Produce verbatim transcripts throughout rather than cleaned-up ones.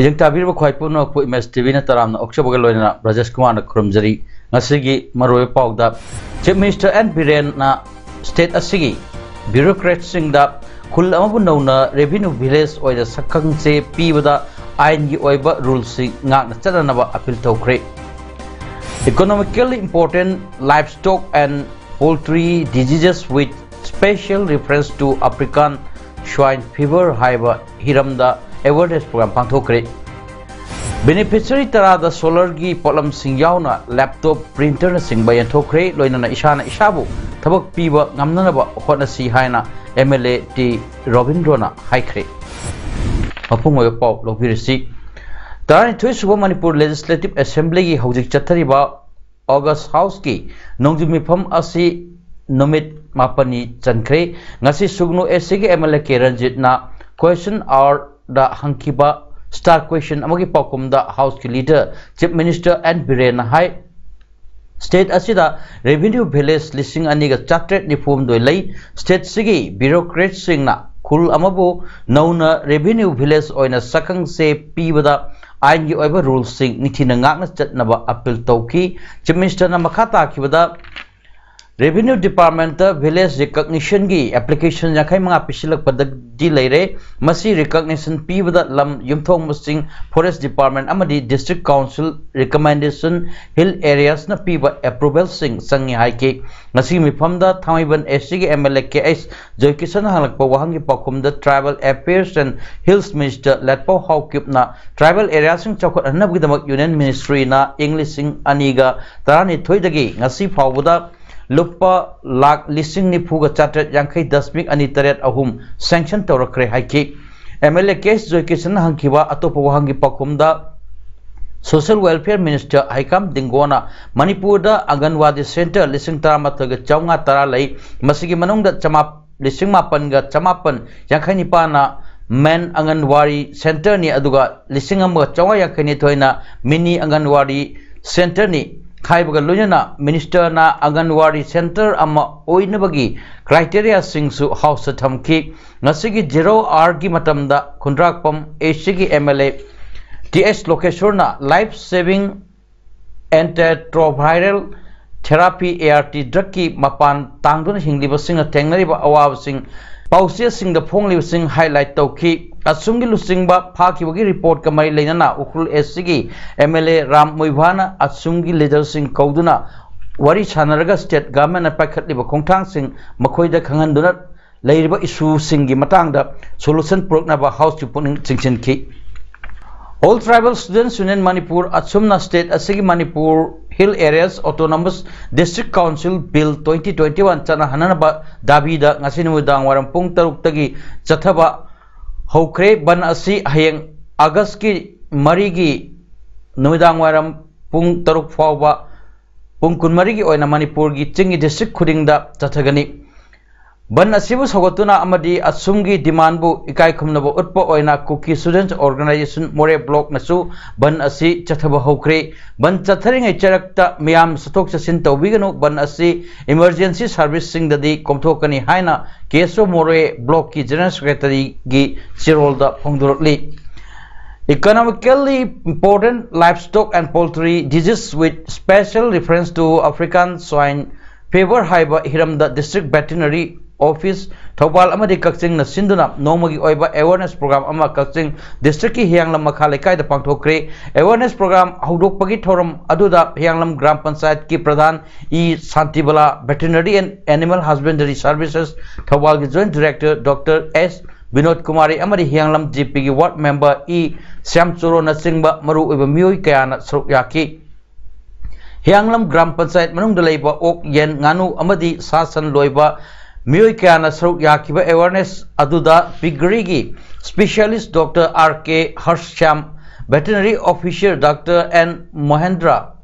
ꯃꯤꯠꯌꯦꯡ ꯇꯥꯕꯤꯔꯤꯕ ꯈ꯭ꯋꯥꯏ ꯄꯨꯝꯅꯃꯛꯄꯨ ꯏꯃꯦꯖ ꯇꯤ ꯚꯤꯅ ꯇꯔꯥꯝꯅ ꯑꯣꯛꯆꯕꯒ ꯂꯣꯏꯅꯅ ꯕ꯭ꯔꯖꯦꯁ ꯀꯨꯃꯥꯔꯅ ꯈꯨꯔꯨꯝꯖꯔꯤ꯫ ꯉꯁꯤꯒꯤ ꯃꯔꯨꯑꯣꯏꯕ ꯄꯥꯎꯗ, ꯆꯤꯐ ꯃꯤꯅꯤꯁꯇꯔ ꯑꯦꯟ ꯕꯤꯔꯦꯟꯅ ꯁ꯭ꯇꯦꯠ ꯑꯁꯤꯒꯤ ꯕ꯭ꯌꯨꯔꯣꯀ꯭ꯔꯦꯠꯁꯤꯡꯗ ꯈꯨꯜ ꯑꯃꯕꯨ ꯅꯧꯅ ꯔꯦꯚꯤꯅ꯭ꯌꯨ ꯚꯤꯂꯦꯖ ꯑꯣꯏꯅ ꯁꯛꯈꯪꯆꯦ ꯄꯤꯕꯗ ꯑꯥꯏꯟꯒꯤ ꯑꯣꯏꯕ ꯔꯨꯜꯁꯤꯡ ꯉꯥꯛꯅ ꯆꯠꯅꯅꯕ ꯑꯄꯤꯜ ꯇꯧꯈ꯭ꯔꯦ꯫ Economically important livestock and poultry diseases with special reference to African swine fever ꯍꯥꯏꯕ ꯍꯤꯔꯝꯗ ꯑꯦꯋꯦꯔꯅꯦꯁ ꯄ꯭ꯔꯣꯒ꯭ꯔꯥꯝ ꯄꯥꯡꯊꯣꯛꯈ꯭ꯔꯦ꯫ ꯕꯦꯅꯤꯐꯤꯁꯔꯤ ꯇꯔꯥꯗ ꯁꯣꯂꯔꯒꯤ ꯄꯣꯠꯂꯝꯁꯤꯡ ꯌꯥꯎꯅ ꯂꯦꯞꯇꯣꯞ, ꯄ꯭ꯔꯤꯟꯇꯔꯅꯆꯤꯡꯕ ꯌꯦꯟꯊꯣꯛꯈ꯭ꯔꯦ꯫ ꯂꯣꯏꯅꯅ ꯏꯁꯥꯅ ꯏꯁꯥꯕꯨ ꯊꯕꯛ ꯄꯤꯕ ꯉꯝꯅꯅꯕ ꯍꯣꯠꯅꯁꯤ ꯍꯥꯏꯅ ꯑꯦꯝ ꯑꯦꯜ ꯑꯦ ꯇꯤ ꯔꯣꯕꯤꯟꯗ꯭ꯔꯣꯅ ꯍꯥꯏꯈ꯭ꯔꯦ꯫ ꯃꯄꯨꯡ ꯑꯣꯏꯕ ꯄꯥꯎ ꯂꯧꯕꯤꯔꯁꯤ꯫ ꯇꯔꯥꯅꯤꯊꯣꯏ ꯁꯨꯕ ꯃꯅꯤꯄꯨꯔ ꯂꯦꯖꯤꯁꯂꯦꯇꯤꯚ ꯑꯦꯁꯦꯝꯕ꯭ꯂꯤꯒꯤ ꯍꯧꯖꯤꯛ ꯆꯠꯊꯔꯤꯕ ꯑꯣꯒꯁ ꯍꯥꯎꯁꯀꯤ ꯅꯣꯡꯖꯨ ꯃꯤꯐꯝ ꯑꯁꯤ ꯅꯨꯃꯤꯠ ꯃꯥꯄꯟꯅꯤ ꯆꯟꯈ꯭ꯔꯦ꯫ ꯉꯁꯤ ꯁꯨꯒꯅꯨ ꯑꯦꯁ ꯁꯤꯒꯤ ꯑꯦꯝ ꯑꯦꯜ ꯑꯦ ꯀꯦ ꯔꯟꯖꯤꯠꯅ ꯀ꯭ꯋꯦꯁꯟ ꯑꯋꯥꯔꯗ ꯍꯪꯈꯤꯕ ꯁ꯭ꯇꯥꯔ ꯀ꯭ꯋꯦꯁꯟ ꯑꯃꯒꯤ ꯄꯥꯎꯈꯨꯝꯗ ꯍꯥꯎꯁꯀꯤ ꯂꯤꯗꯔ ꯆꯤꯐ ꯃꯤꯅꯤꯁꯇꯔ ꯑꯦꯟ ꯕꯤꯔꯦꯟꯅ ꯍꯥꯏ, ꯁ꯭ꯇꯦꯠ ꯑꯁꯤꯗ ꯔꯦꯚꯤꯅ꯭ꯌꯨ ꯚꯤꯂꯦꯖ ꯂꯤꯁꯤꯡ ꯑꯅꯤꯒ ꯆꯥꯇ꯭ꯔꯦꯠ ꯅꯤꯐꯨ ꯍꯨꯝꯗꯣꯏ ꯂꯩ꯫ ꯁ꯭ꯇꯦꯠꯁꯤꯒꯤ ꯕ꯭ꯌꯨꯔꯣꯀ꯭ꯔꯦꯠꯁꯤꯡꯅ ꯈꯨꯜ ꯑꯃꯕꯨ ꯅꯧꯅ ꯔꯦꯚꯤꯅ꯭ꯌꯨ ꯚꯤꯂꯦꯖ ꯑꯣꯏꯅ ꯁꯛꯈꯪꯆꯦ ꯄꯤꯕꯗ ꯑꯥꯏꯟꯒꯤ ꯑꯣꯏꯕ ꯔꯨꯜꯁꯤꯡ ꯅꯤꯡꯊꯤꯅ ꯉꯥꯛꯅ ꯆꯠꯅꯕ ꯑꯄꯤꯜ ꯇꯧꯈꯤ꯫ ꯆꯤꯐ ꯃꯤꯅꯤꯁꯇꯔꯅ ꯃꯈꯥ ꯇꯥꯈꯤꯕꯗ, ꯔꯦꯚꯤꯅ꯭ꯌꯨ ꯗꯤꯄꯥꯔꯠꯃꯦꯟꯠꯇ ꯚꯤꯂꯦꯖ ꯔꯤꯀꯒꯅꯤꯁꯟꯒꯤ ꯑꯦꯄ꯭ꯂꯤꯀꯦꯁꯟ ꯌꯥꯡꯈꯩ ꯃꯉꯥ ꯄꯤꯁꯤꯜꯂꯛꯄꯗꯒꯤ ꯂꯩꯔꯦ꯫ ꯃꯁꯤ ꯔꯤꯀꯒꯅꯤꯁꯟ ꯄꯤꯕꯗ ꯂꯝ ꯌꯨꯝꯊꯣꯡ ꯃꯁꯤꯡ, ꯐꯣꯔꯦꯁ ꯗꯤꯄꯥꯔꯠꯃꯦꯟꯠ ꯑꯃꯗꯤ ꯗꯤꯁꯇ꯭ꯔꯤꯛ ꯀꯥꯎꯟꯁꯤꯜ ꯔꯤꯀꯃꯦꯟꯗꯦꯁꯟ, ꯍꯤꯜ ꯑꯦꯔꯤꯌꯥꯁꯅ ꯄꯤꯕ ꯑꯦꯄ꯭ꯔꯨꯚꯦꯜꯁꯤꯡ ꯆꯪꯉꯤ ꯍꯥꯏꯈꯤ꯫ ꯉꯁꯤꯒꯤ ꯃꯤꯐꯝꯗ ꯊꯥꯡꯃꯩꯕꯟ ꯑꯦꯁ ꯁꯤꯒꯤ M L A K H ꯖꯣꯏꯀꯤꯁꯟꯅ ꯍꯪꯂꯛꯄ ꯋꯥꯍꯪꯒꯤ ꯄꯥꯎꯈꯨꯝꯗ tribal affairs and hills minister Letpao ꯍꯥꯎꯀꯤꯞꯅ ꯇ꯭ꯔꯥꯏꯕꯦꯜ ꯑꯦꯔꯤꯌꯥꯁꯤꯡ ꯆꯥꯎꯈꯠꯍꯟꯅꯕꯒꯤꯗꯃꯛ ꯌꯨꯅꯤꯌꯟ ꯃꯤꯅꯤꯁꯇ꯭ꯔꯤꯅ ꯏꯪ ꯂꯤꯁꯤꯡ ꯑꯅꯤꯒ ꯇꯔꯥꯅꯤꯊꯣꯏꯗꯒꯤ ꯉꯁꯤ ꯐꯥꯎꯕꯗ ꯂꯨꯄꯥ ꯂꯥꯈ ꯂꯤꯁꯤꯡ ꯅꯤꯐꯨꯒ ꯆꯥꯇ꯭ꯔꯦꯠ ꯌꯥꯡꯈꯩ ꯗꯁꯃꯤꯛ ꯑꯅꯤ ꯇꯔꯦꯠ ꯑꯍꯨꯝ ꯁꯦꯡꯁꯟ ꯇꯧꯔꯛꯈ꯭ꯔꯦ ꯍꯥꯏꯈꯤ꯫ ꯑꯦꯝ ꯑꯦꯜ ꯑꯦ ꯀꯦ ꯑꯦꯁ ꯖꯣꯏꯀꯤꯁꯟꯅ ꯍꯪꯈꯤꯕ ꯑꯇꯣꯞꯄ ꯋꯥꯍꯪꯒꯤ ꯄꯥꯎꯈꯨꯝꯗ, Social Welfare Minister ꯍꯩꯀꯥꯝ ꯗꯤꯡꯒꯣꯅ ꯃꯅꯤꯄꯨꯔꯗ ꯑꯪꯒꯟꯋꯥꯗꯤ center ꯂꯤꯁꯤꯡ ꯇꯔꯥꯃꯥꯊꯣꯏꯒ ꯆꯥꯝꯃꯉꯥ ꯇꯔꯥ ꯂꯩ꯫ ꯃꯁꯤꯒꯤ ꯃꯅꯨꯡꯗ ꯆꯃꯥ-, ꯂꯤꯁꯤꯡ ꯃꯥꯄꯟꯒ ꯆꯃꯥꯄꯟ ꯌꯥꯡꯈꯩ ꯅꯤꯄꯥꯟꯅ main ꯑꯪꯒꯟꯋꯥꯗꯤ centerꯅꯤ, ꯑꯗꯨꯒ ꯂꯤꯁꯤꯡ ꯑꯃꯒ ꯆꯥꯝꯃꯉꯥ ꯌꯥꯡꯈꯩ ꯅꯤꯊꯣꯏꯅ mini ꯑꯪꯒꯟꯋꯥꯗꯤ centerꯅꯤ꯫ ꯍꯥꯏꯕꯒ ꯂꯣꯏꯅꯅ ministerꯅ ꯑꯪꯒꯟꯋꯥꯗꯤ center ꯑꯃ ꯑꯣꯏꯅꯕꯒꯤ criteriaꯁꯤꯡꯁꯨ Houseꯇ ꯊꯝꯈꯤ꯫ ꯉꯁꯤꯒꯤ zero hourꯒꯤ ꯃꯇꯝꯗ ꯈꯨꯟꯗ꯭ꯔꯥꯛꯄꯝ ꯑꯦꯁꯤꯒꯤ M L A T S ꯂꯣꯀꯦꯁꯣꯔꯅ life saving antiretroviral therapy, A R T drugꯀꯤ ꯃꯄꯥꯟ ꯇꯥꯡꯗꯨꯅ ꯍꯤꯡꯂꯤꯕꯁꯤꯡꯅ ꯊꯦꯡꯅꯔꯤꯕ ꯑꯋꯥꯕꯁꯤꯡ ꯄꯥꯎꯆꯦꯁꯤꯡꯗ ꯐꯣꯡꯂꯤꯕꯁꯤꯡ highlight ꯇꯧꯈꯤ꯫ ꯑꯁꯨꯝꯒꯤ ꯂꯨꯆꯤꯡꯕ ꯐꯥꯈꯤꯕꯒꯤ reportꯀ ꯃꯔꯤ ꯂꯩꯅꯅ ꯎꯈ꯭ꯔꯨꯜ ꯑꯦꯁꯤꯒꯤ ꯑꯦꯝ ꯑꯦꯜ ꯑꯦ ꯔꯥꯝ ꯃꯨꯏꯚꯥꯅ ꯑꯁꯨꯝꯒꯤ leaderꯁꯤꯡ ꯀꯧꯗꯨꯅ ꯋꯥꯔꯤ ꯁꯥꯟꯅꯔꯒ state governmentꯅ ꯄꯥꯏꯈꯠꯂꯤꯕ ꯈꯣꯡꯊꯥꯡꯁꯤꯡ ꯃꯈꯣꯏꯗ ꯈꯪꯍꯟꯗꯨꯅ ꯂꯩꯔꯤꯕ issueꯁꯤꯡꯒꯤ ꯃꯇꯥꯡꯗ solution ꯄꯨꯔꯛꯅꯕ Houseꯀꯤ ꯄꯨꯛꯅꯤꯡ ꯆꯤꯡꯁꯤꯟꯈꯤ꯫ All Tribal Students Union Manipur ꯑꯁꯨꯝꯅ state ꯑꯁꯤꯒꯤ Manipur Hill Areas Autonomous District Council Bill twenty twenty one ꯆꯠꯅꯍꯟꯅꯕ ꯗꯥꯕꯤꯗ ꯉꯁꯤ ꯅꯨꯃꯤꯗꯥꯡ ꯋꯥꯏꯔꯝ ꯄꯨꯡ ꯇꯔꯨꯛꯇꯒꯤ ꯆꯠꯊꯕ ꯍꯧꯈ꯭ꯔꯦ꯫ ꯕꯟ ꯑꯁꯤ ꯍꯌꯦꯡ ꯑꯥꯒꯁꯀꯤ ꯃꯔꯤꯒꯤ ꯅꯨꯃꯤꯗꯥꯡ ꯋꯥꯏꯔꯝ ꯄꯨꯡ ꯇꯔꯨꯛ ꯐꯥꯎꯕ ꯄꯨꯡ ꯀꯨꯟꯃꯔꯤꯒꯤ ꯑꯣꯏꯅ ꯃꯅꯤꯄꯨꯔꯒꯤ ꯆꯤꯡꯒꯤ district ꯈꯨꯗꯤꯡꯗ ꯆꯠꯊꯒꯅꯤ꯫ ꯕꯟ ꯑꯁꯤꯕꯨ ꯁꯧꯒꯠꯇꯨꯅ ꯑꯃꯗꯤ ꯑꯁꯨꯝꯒꯤ demandꯕꯨ ꯏꯀꯥꯏ ꯈꯨꯝꯅꯕ ꯎꯠꯄ ꯑꯣꯏꯅ Kuki Students Organisation Moreh Blockꯅꯁꯨ ꯕꯟ ꯑꯁꯤ ꯆꯠꯊꯕ ꯍꯧꯈ꯭ꯔꯦ꯫ ꯕꯟ ꯆꯠꯊꯔꯤꯉꯩ ꯆꯔꯛꯇ ꯃꯤꯌꯥꯝ ꯆꯠꯊꯣꯛ ꯆꯠꯁꯤꯟ ꯇꯧꯕꯤꯒꯅꯨ꯫ ꯕꯟ ꯑꯁꯤ emergency serviceꯁꯤꯡꯗꯗꯤ ꯀꯣꯝꯊꯣꯛꯀꯅꯤ ꯍꯥꯏꯅ K S O Moreh Blockꯀꯤ General Secretaryꯒꯤ ꯆꯦꯔꯣꯜꯗ ꯐꯣꯡꯗꯣꯔꯛꯂꯤ꯫ Economically important livestock and poultry disease with special reference to African swine fever ꯍꯥꯏꯕ ꯍꯤꯔꯝꯗ District Veterinary Office ꯊꯧꯕꯥꯜ ꯑꯃꯗꯤ ꯀꯛꯆꯤꯡꯅ ꯁꯤꯟꯗꯨꯅ ꯅꯣꯡꯃꯒꯤ ꯑꯣꯏꯕ awareness program ꯑꯃ ꯀꯛꯆꯤꯡ districtꯀꯤ ꯍꯤꯌꯥꯡꯂꯝ ꯃꯈꯥ ꯂꯩꯀꯥꯏꯗ ꯄꯥꯡꯊꯣꯛꯈ꯭ꯔꯦ꯫ Awareness program ꯍꯧꯗꯣꯛꯄꯒꯤ ꯊꯧꯔꯝ ꯑꯗꯨꯗ ꯍꯤꯌꯥꯡꯂꯝ ꯒ꯭ꯔꯥꯝ ꯄꯟꯆꯥꯌꯠꯀꯤ ꯄ꯭ꯔꯙꯥꯟ E Shantibala, Veterinary and Animal Husbandry Services ꯊꯧꯕꯥꯜꯒꯤ Joint Director Doctor S Vinod Kumari ꯑꯃꯗꯤ ꯍꯤꯌꯥꯡꯂꯝ G Pꯒꯤ ward member ꯏ ꯁ꯭ꯌꯥꯝꯆꯣꯔꯣꯅꯆꯤꯡꯕ ꯃꯔꯨꯑꯣꯏꯕ ꯃꯤꯑꯣꯏ ꯀꯌꯥꯅ ꯁꯔꯨꯛ ꯌꯥꯈꯤ꯫ ꯍꯤꯌꯥꯡꯂꯝ ꯒ꯭ꯔꯥꯝ ꯄꯟꯆꯥꯌꯠ ꯃꯅꯨꯡꯗ ꯂꯩꯕ ꯑꯣꯛ, ꯌꯦꯟ, ꯉꯥꯅꯨ ꯑꯃꯗꯤ ꯁꯥ ꯁꯟ ꯂꯣꯏꯕ ꯃꯤꯑꯣꯏ ꯀꯌꯥꯅ ꯁꯔꯨꯛ ꯌꯥꯈꯤꯕ awareness ꯑꯗꯨꯗ piggeryꯒꯤ Specialist Doctor R K Harsham, Veterinary Officer Doctor N Mohendra,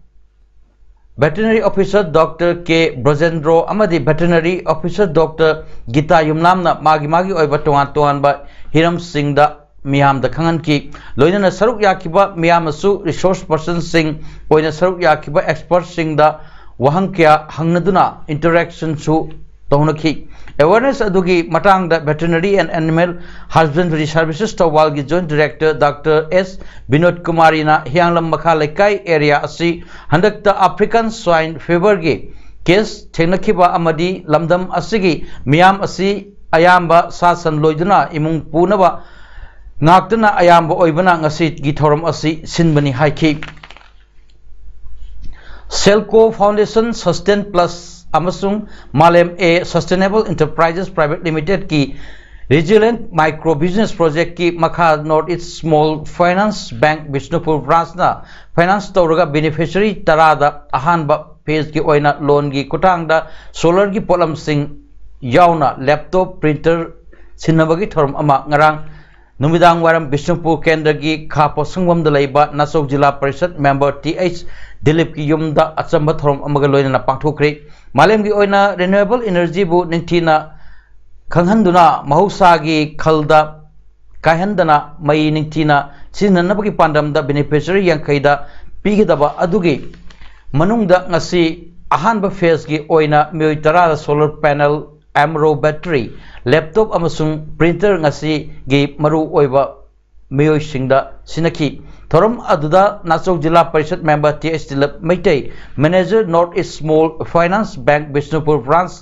Veterinary Officer Doctor K Brajendro ꯑꯃꯗꯤ Veterinary Officer Doctor ꯒꯤꯇꯥ ꯌꯨꯝꯅꯥꯝꯅ ꯃꯥꯒꯤ ꯃꯥꯒꯤ ꯑꯣꯏꯕ ꯇꯣꯉꯥꯟ ꯇꯣꯉꯥꯟꯕ ꯍꯤꯔꯝꯁꯤꯡꯗ ꯃꯤꯌꯥꯝꯗ ꯈꯪꯍꯟꯈꯤ꯫ ꯂꯣꯏꯅꯅ ꯁꯔꯨꯛ ꯌꯥꯈꯤꯕ ꯃꯤꯌꯥꯝꯅꯁꯨ resource personꯁꯤꯡ ꯑꯣꯏꯅ ꯁꯔꯨꯛ ꯌꯥꯈꯤꯕ expertꯁꯤꯡꯗ ꯋꯥꯍꯪ ꯀꯌꯥ ꯍꯪꯅꯗꯨꯅ interactionꯁꯨ ꯇꯧꯅꯈꯤ꯫ Awareness ꯑꯗꯨꯒꯤ ꯃꯇꯥꯡꯗ Veterinary and Animal Husbandry Services ꯊꯧꯕꯥꯜꯒꯤ Joint Director Doctor S Vinod ꯀꯨꯃꯥꯔꯤꯅ ꯍꯤꯌꯥꯡꯂꯝ ꯃꯈꯥ ꯂꯩꯀꯥꯏ area ꯑꯁꯤ ꯍꯟꯗꯛꯇ African Swine Feverꯒꯤ case ꯊꯦꯡꯅꯈꯤꯕ ꯑꯃꯗꯤ ꯂꯝꯗꯝ ꯑꯁꯤꯒꯤ ꯃꯤꯌꯥꯝ ꯑꯁꯤ ꯑꯌꯥꯝꯕ ꯁꯥ ꯁꯟ ꯂꯣꯏꯗꯨꯅ ꯏꯃꯨꯡ ꯄꯨꯅꯕ ꯉꯥꯛꯇꯅ ꯑꯌꯥꯝꯕ ꯑꯣꯏꯕꯅ ꯉꯁꯤꯒꯤ ꯊꯧꯔꯝ ꯑꯁꯤ ꯁꯤꯟꯕꯅꯤ ꯍꯥꯏꯈꯤ꯫ Selco Foundation, Sustain Plus ꯑꯃꯁꯨꯡ ꯃꯥꯂꯦꯝ A Sustainable Enterprises Private Limitedꯀꯤ Resilient Micro Business Projectꯀꯤ ꯃꯈꯥ North East Small Finance Bank Bishnupur branchꯅ finance ꯇꯧꯔꯒ beneficiary ꯇꯔꯥꯗ ꯑꯍꯥꯟꯕ phaseꯀꯤ ꯑꯣꯏꯅ loanꯒꯤ ꯈꯨꯠꯊꯥꯡꯗ solarꯒꯤ ꯄꯣꯠꯂꯝꯁꯤꯡ ꯌꯥꯎꯅ laptop, printer ꯁꯤꯟꯅꯕꯒꯤ ꯊꯧꯔꯝ ꯑꯃ ꯉꯔꯥꯡ ꯅꯨꯃꯤꯗꯥꯡ ꯋꯥꯏꯔꯝ ꯕꯤꯁꯅꯨꯄꯨꯔ ꯀꯦꯟꯗ꯭ꯔꯒꯤ ꯈꯥ ꯄꯣꯠꯁꯪꯕꯝꯗ ꯂꯩꯕ ꯅꯥꯆꯧ zilla parishad member T H ꯗꯤꯂꯤꯞꯀꯤ ꯌꯨꯝꯗ ꯑꯆꯝꯕ ꯊꯧꯔꯝ ꯑꯃꯒ ꯂꯣꯏꯅꯅ ꯄꯥꯡꯊꯣꯛꯈ꯭ꯔꯤ꯫ ꯃꯥꯂꯦꯝꯒꯤ ꯑꯣꯏꯅ renewable energyꯕꯨ ꯅꯤꯡꯊꯤꯅ ꯈꯪꯍꯟꯗꯨꯅ ꯃꯍꯧꯁꯥꯒꯤ ꯈꯜꯗ ꯀꯥꯏꯍꯟꯗꯅ ꯃꯩ ꯅꯤꯡꯊꯤꯅ ꯁꯤꯖꯤꯟꯅꯅꯕꯒꯤ ꯄꯥꯟꯗꯝꯗ beneficiary ꯌꯥꯡꯈꯩꯗ ꯄꯤꯒꯗꯕ ꯑꯗꯨꯒꯤ ꯃꯅꯨꯡꯗ ꯉꯁꯤ ꯑꯍꯥꯟꯕ phaseꯀꯤ ꯑꯣꯏꯅ ꯃꯤꯑꯣꯏ ꯇꯔꯥꯗ solar panel, ꯑꯦꯝꯔꯣ battery, laptop ꯑꯃꯁꯨꯡ printer ꯉꯁꯤꯒꯤ ꯃꯔꯨ ꯑꯣꯏꯕ ꯃꯤꯑꯣꯏꯁꯤꯡꯗ ꯁꯤꯟꯅꯈꯤ꯫ ꯊꯧꯔꯝ ꯑꯗꯨꯗ Nachou zilla parishad member T H Dilip Meitei, manager North East Small Finance Bank Bishnupur branch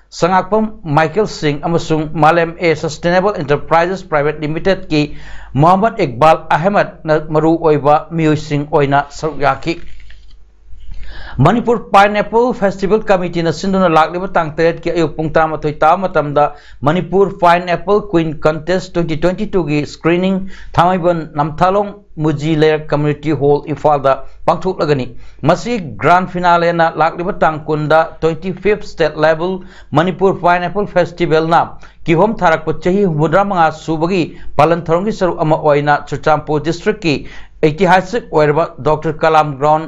ꯁꯉꯥꯛꯄꯝ ꯃꯥꯏꯀꯦꯜ ꯁꯤꯡ ꯑꯃꯁꯨꯡ ꯃꯥꯂꯦꯝ A Sustainable Enterprises Private Limitedꯀꯤ Mohammad Iqbal ꯑꯍꯃꯗꯅ ꯃꯔꯨ ꯑꯣꯏꯕ ꯃꯤꯑꯣꯏꯁꯤꯡ ꯑꯣꯏꯅ ꯁꯔꯨꯛ ꯌꯥꯈꯤ꯫ ꯃꯅꯤꯄꯨꯔ ꯄꯥꯏꯟꯑꯦꯄꯜ ꯐꯦꯁꯇꯤꯚꯦꯜ ꯀꯃꯤꯇꯤꯅ ꯁꯤꯟꯗꯨꯅ ꯂꯥꯛꯂꯤꯕ ꯇꯥꯡ ꯇꯔꯦꯠꯀꯤ ꯑꯌꯨꯛ ꯄꯨꯡ ꯇꯔꯥꯃꯥꯊꯣꯏ ꯇꯥꯕ ꯃꯇꯝꯗ Manipur pineapple queen ꯀꯟꯇꯦꯁ twenty twenty ꯇꯨꯒꯤ ꯁ꯭ꯀ꯭ꯔꯤꯅꯤꯡ ꯊꯥꯡꯃꯩꯕꯟ ꯅꯝꯊꯥꯂꯣꯡ ꯃꯨꯖꯤ ꯂꯩꯔꯛ ꯀꯝꯃ꯭ꯌꯨꯅꯤꯇꯤ ꯍꯣꯜ ꯏꯝꯐꯥꯜꯗ ꯄꯥꯡꯊꯣꯛꯂꯒꯅꯤ꯫ ꯃꯁꯤ ꯒ꯭ꯔꯥꯟ ꯐꯤꯅꯥꯂꯦꯅ ꯂꯥꯛꯂꯤꯕ ꯇꯥꯡ ꯀꯨꯟꯗ twenty fifth state level Manipur pineapple ꯐꯦꯁꯇꯤꯚꯦꯜꯅ ꯀꯤꯍꯣꯝ ꯊꯥꯔꯛꯄ ꯆꯍꯤ ꯍꯨꯝꯐꯨꯇꯔꯥ ꯃꯉꯥ ꯁꯨꯕꯒꯤ ꯄꯥꯂꯟ ꯊꯧꯔꯝꯒꯤ ꯁꯔꯨꯛ ꯑꯃ ꯑꯣꯏꯅ ꯆꯨꯔꯆꯥꯟꯄꯨꯔ ꯗꯤꯁꯇ꯭ꯔꯤꯛꯀꯤ ꯑꯩꯇꯤꯍꯥꯁꯤꯛ ꯑꯣꯏꯔꯕ doctor Kalam ground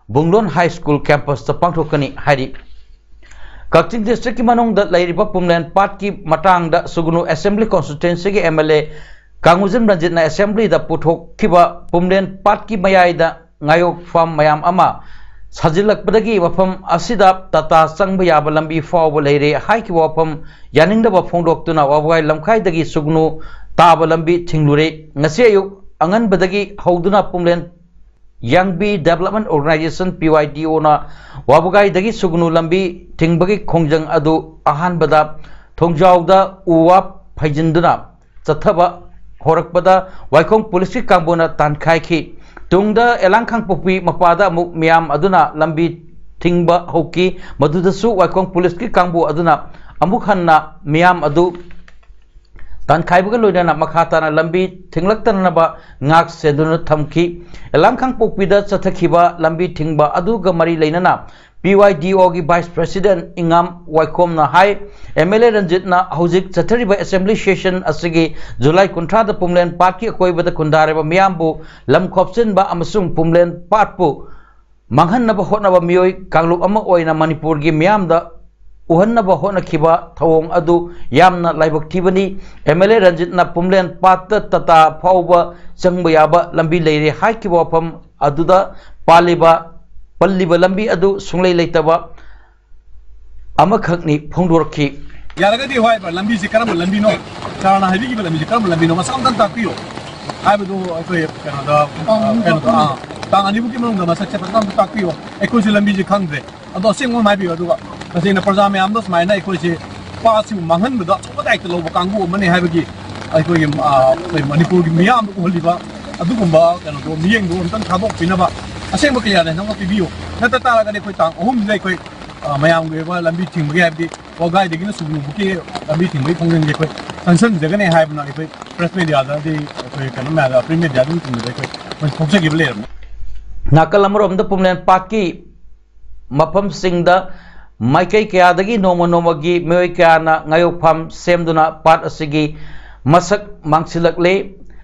Bunglon high school ꯀꯦꯝꯄꯁꯇ ꯄꯥꯡꯊꯣꯛꯀꯅꯤ ꯍꯥꯏꯔꯤ꯫ ꯀꯛꯆꯤꯡ ꯗꯤꯁꯇ꯭ꯔꯤꯛꯀꯤ ꯃꯅꯨꯡꯗ ꯂꯩꯔꯤꯕ ꯄꯨꯝꯂꯦꯟ ꯄꯥꯠꯀꯤ ꯃꯇꯥꯡꯗ ꯁꯨꯒꯅꯨ ꯑꯦꯁꯦꯝꯕ꯭ꯂꯤ ꯀꯣꯟꯁꯇꯤꯇ꯭ꯋꯦꯟꯁꯤꯒꯤ ꯑꯦꯝ ꯑꯦꯜ ꯑꯦ ꯀꯥꯡꯉꯨꯖꯝ ꯔꯟꯖꯤꯠꯅ ꯑꯦꯁꯦꯝꯕ꯭ꯂꯤꯗ ꯄꯨꯊꯣꯛꯈꯤꯕ ꯄꯨꯝꯂꯦꯟ ꯄꯥꯠꯀꯤ ꯃꯌꯥꯏꯗ ꯉꯥꯌꯣꯛ ꯐꯥꯝ ꯃꯌꯥꯝ ꯑꯃ ꯁꯥꯖꯤꯜꯂꯛꯄꯗꯒꯤ ꯃꯐꯝ ꯑꯁꯤꯗ ꯇꯥꯇꯥ ꯆꯪꯕ ꯌꯥꯕ ꯂꯝꯕꯤ ꯐꯥꯎꯕ ꯂꯩꯔꯦ ꯍꯥꯏꯈꯤꯕ ꯋꯥꯐꯝ ꯌꯥꯅꯤꯡꯗꯕ ꯐꯣꯡꯗꯣꯛꯇꯨꯅ ꯋꯥꯕꯒꯥꯏ ꯂꯝꯈꯥꯏꯗꯒꯤ ꯁꯨꯒꯅꯨ ꯇꯥꯕ ꯂꯝꯕꯤ ꯊꯤꯡꯂꯨꯔꯦ꯫ ꯉꯁꯤ ꯑꯌꯨꯛ ꯑꯉꯟꯕꯗꯒꯤ ꯍꯧꯗꯨꯅ ꯄꯨꯝꯂꯦꯟ ꯌꯥꯡꯕꯤ ꯗꯦꯕꯂꯞꯃꯦꯟ ꯑꯣꯔꯒꯅꯥꯏꯖꯦꯁꯟ, ꯄꯤ ꯋꯥꯏ ꯗꯤ ꯑꯣꯅ ꯋꯥꯕꯒꯥꯏꯗꯒꯤ ꯁꯨꯒꯅꯨ ꯂꯝꯕꯤ ꯊꯤꯡꯕꯒꯤ ꯈꯣꯡꯖꯪ ꯑꯗꯨ ꯑꯍꯥꯟꯕꯗ ꯊꯣꯡꯖꯥꯎꯗ ꯎ ꯋꯥ ꯐꯩꯖꯤꯟꯗꯨꯅ ꯆꯠꯊꯕ ꯍꯧꯔꯛꯄꯗ ꯋꯥꯏꯈꯣꯡ ꯄꯨꯂꯤꯁꯀꯤ ꯀꯥꯡꯕꯨꯅ ꯇꯥꯟꯈꯥꯏꯈꯤ꯫ ꯇꯨꯡꯗ ꯑꯦꯂꯥꯡ ꯈꯥꯡꯄꯣꯛꯄꯤ ꯃꯄꯥꯗ ꯑꯃꯨꯛ ꯃꯤꯌꯥꯝ ꯑꯗꯨꯅ ꯂꯝꯕꯤ ꯊꯤꯡꯕ ꯍꯧꯈꯤ꯫ ꯃꯗꯨꯗꯁꯨ ꯋꯥꯏꯈꯣꯡ ꯄꯨꯂꯤꯁꯀꯤ ꯀꯥꯡꯕꯨ ꯑꯗꯨꯅ ꯑꯃꯨꯛ ꯍꯟꯅ ꯃꯤꯌꯥꯝ ꯑꯗꯨ ꯇꯥꯟꯈꯥꯏꯕꯒ ꯂꯣꯏꯅꯅ ꯃꯈꯥ ꯇꯥꯅ ꯂꯝꯕꯤ ꯊꯤꯡꯂꯛꯇꯅꯕ ꯉꯥꯛ ꯁꯦꯟꯗꯨꯅ ꯊꯝꯈꯤ꯫ ꯑꯦꯂꯥꯡ ꯈꯥꯡꯄꯣꯛꯄꯤꯗ ꯆꯠꯊꯈꯤꯕ ꯂꯝꯕꯤ ꯊꯤꯡꯕ ꯑꯗꯨꯒ ꯃꯔꯤ ꯂꯩꯅꯅ ꯄꯤ ꯋꯥꯏ ꯗꯤ ꯑꯣꯒꯤ ꯚꯥꯏꯁ ꯄ꯭ꯔꯦꯁꯤꯗꯦꯟꯠ ꯏꯉꯥꯝ ꯋꯥꯏꯈꯣꯝꯅ ꯍꯥꯏ, ꯑꯦꯝ ꯑꯦꯜ ꯑꯦ ꯔꯟꯖꯤꯠꯅ ꯍꯧꯖꯤꯛ ꯆꯠꯊꯔꯤꯕ ꯑꯦꯁꯦꯝꯕ꯭ꯂꯤ ꯁꯦꯁꯟ ꯑꯁꯤꯒꯤ ꯖꯨꯂꯥꯏ ꯀꯨꯟꯊ꯭ꯔꯥꯗ ꯄꯨꯝꯂꯦꯟ ꯄꯥꯠꯀꯤ ꯑꯀꯣꯏꯕꯗ ꯈꯨꯟꯗꯥꯔꯤꯕ ꯃꯤꯌꯥꯝꯕꯨ ꯂꯝ ꯈꯣꯞꯆꯤꯟꯕ ꯑꯃꯁꯨꯡ ꯄꯨꯝꯂꯦꯟ ꯄꯥꯠꯄꯨ ꯃꯥꯡꯍꯟꯅꯕ ꯍꯣꯠꯅꯕ ꯃꯤꯑꯣꯏ ꯀꯥꯡꯂꯨꯞ ꯑꯃ ꯑꯣꯏꯅ ꯃꯅꯤꯄꯨꯔꯒꯤ ꯃꯤꯌꯥꯝꯗ ꯎꯍꯟꯅꯕ ꯍꯣꯠꯅꯈꯤꯕ ꯊꯧꯑꯣꯡ ꯑꯗꯨ ꯌꯥꯝꯅ ꯂꯥꯏꯕꯛ ꯊꯤꯕꯅꯤ꯫ ꯑꯦꯝ ꯑꯦꯜ ꯑꯦ ꯔꯟꯖꯤꯠꯅ ꯄꯨꯝꯂꯦꯟ ꯄꯥꯠꯇ ꯇꯥꯇꯥ ꯐꯥꯎꯕ ꯆꯪꯕ ꯌꯥꯕ ꯂꯝꯕꯤ ꯂꯩꯔꯦ ꯍꯥꯏꯈꯤꯕ ꯋꯥꯐꯝ ꯑꯗꯨꯗ ꯄꯥꯜꯂꯤꯕ, ꯄꯜꯂꯤꯕ ꯂꯝꯕꯤ ꯑꯗꯨ ꯁꯨꯡꯂꯩ ꯂꯩꯇꯕ ꯑꯃꯈꯛꯅꯤ ꯐꯣꯡꯗꯣꯔꯛꯈꯤ꯫ ꯌꯥꯔꯒꯗꯤ ꯍꯣꯏ, ꯂꯝꯕꯤꯁꯤ ꯀꯔꯝꯕ ꯂꯝꯕꯤꯅꯣ? ꯁꯥꯔꯅ ꯍꯥꯏꯕꯤꯈꯤꯕ ꯂꯝꯕꯤꯁꯤ ꯀꯔꯝꯕ ꯂꯝꯕꯤꯅꯣ? ꯃꯁꯛ ꯑꯝꯇꯪ ꯇꯥꯛꯄꯤꯌꯨ ꯍꯥꯏꯕꯗꯨ ꯑꯩꯈꯣꯏ ꯀꯩꯅꯣꯗ, ꯑ, ꯀꯩꯅꯣꯗ, ꯑ, ꯇꯥꯡ ꯑꯅꯤꯃꯨꯛꯀꯤ ꯃꯅꯨꯡꯗ ꯃꯁꯛ ꯆꯦꯠꯄ ꯑꯝꯇ ꯇꯥꯛꯄꯤꯌꯨ꯫ ꯑꯩꯈꯣꯏꯁꯨ ꯂꯝꯕꯤꯁꯤ ꯈꯪꯗ꯭ꯔꯦ꯫ ꯑꯗꯣ ꯑꯁꯦꯡꯕ ꯑꯃ ꯍꯥꯏꯕꯤꯌꯨ꯫ ꯑꯗꯨꯒ ꯇꯁꯦꯡꯅ ꯄ꯭ꯔꯖꯥ ꯃꯌꯥꯝꯗ ꯁꯨꯃꯥꯏꯅ ꯑꯩꯈꯣꯏꯁꯦ ꯄꯥꯠꯁꯤꯕꯨ ꯃꯥꯡꯍꯟꯕꯗ ꯑꯆꯧꯕ ꯗꯥꯏꯇ ꯂꯧꯕ ꯀꯥꯡꯕꯨ ꯑꯃꯅꯤ ꯍꯥꯏꯕꯒꯤ ꯑꯩꯈꯣꯏꯒꯤ, ꯑ, ꯑꯩꯈꯣꯏ ꯃꯅꯤꯄꯨꯔꯒꯤ ꯃꯤꯌꯥꯝꯗ ꯎꯍꯜꯂꯤꯕ ꯑꯗꯨꯒꯨꯝꯕ ꯀꯩꯅꯣꯗꯣ, ꯃꯤꯠꯌꯦꯡꯗꯣ ꯑꯝꯇꯪ ꯊꯥꯗꯣꯛꯄꯤꯅꯕ ꯑꯁꯦꯡꯕ ꯀ꯭ꯂꯤꯌꯥꯔ ꯅꯝꯕꯔ ꯄꯤꯕꯤꯌꯨ꯫ ꯅꯠꯇ ꯇꯥꯔꯒꯗꯤ ꯑꯩꯈꯣꯏ ꯇꯥꯡ ꯑꯍꯨꯝꯁꯤꯗ ꯑꯩꯈꯣꯏ, ꯑ, ꯃꯌꯥꯝꯒꯤ ꯑꯣꯏꯕ ꯂꯝꯕꯤ ꯊꯤꯡꯕꯒꯤ, ꯍꯥꯏꯕꯗꯤ ꯋꯥꯕꯒꯥꯏꯗꯒꯤꯅ ꯁꯨꯒꯅꯨꯕꯨꯛꯀꯤ ꯂꯝꯕꯤ ꯊꯤꯡꯕꯒꯤ ꯈꯣꯡꯖꯪꯁꯦ ꯑꯩꯈꯣꯏ ꯆꯪꯁꯤꯟꯖꯒꯅꯤ ꯍꯥꯏꯕꯅ ꯑꯩꯈꯣꯏ ꯄ꯭ꯔꯦꯁ ꯃꯦꯗꯤꯌꯥꯗꯗꯤ, ꯑꯩꯈꯣꯏ ꯀꯩꯅꯣ ꯃꯌꯥꯝꯗ, ꯄ꯭ꯔꯤꯟꯠ ꯃꯦꯗꯤꯌꯥꯒꯤ ꯃꯇꯨꯡꯗꯗꯤ ꯑꯩꯈꯣꯏ ꯐꯣꯡꯖꯈꯤꯕ ꯂꯩꯔꯝꯃꯤ꯫ ꯅꯥꯀꯜ ꯑꯃꯔꯣꯝꯗ ꯄꯨꯝꯂꯦꯟ ꯄꯥꯠꯀꯤ ꯃꯐꯝꯁꯤꯡꯗ ꯃꯥꯏꯀꯩ ꯀꯌꯥꯗꯒꯤ ꯅꯣꯡꯃ ꯅꯣꯡꯃꯒꯤ ꯃꯤꯑꯣꯏ ꯀꯌꯥꯅ ꯉꯥꯌꯣꯛꯐꯝ ꯁꯦꯝꯗꯨꯅ ꯄꯥꯠ ꯑꯁꯤꯒꯤ ꯃꯁꯛ ꯃꯥꯡꯁꯤꯜꯂꯛꯂꯦ꯫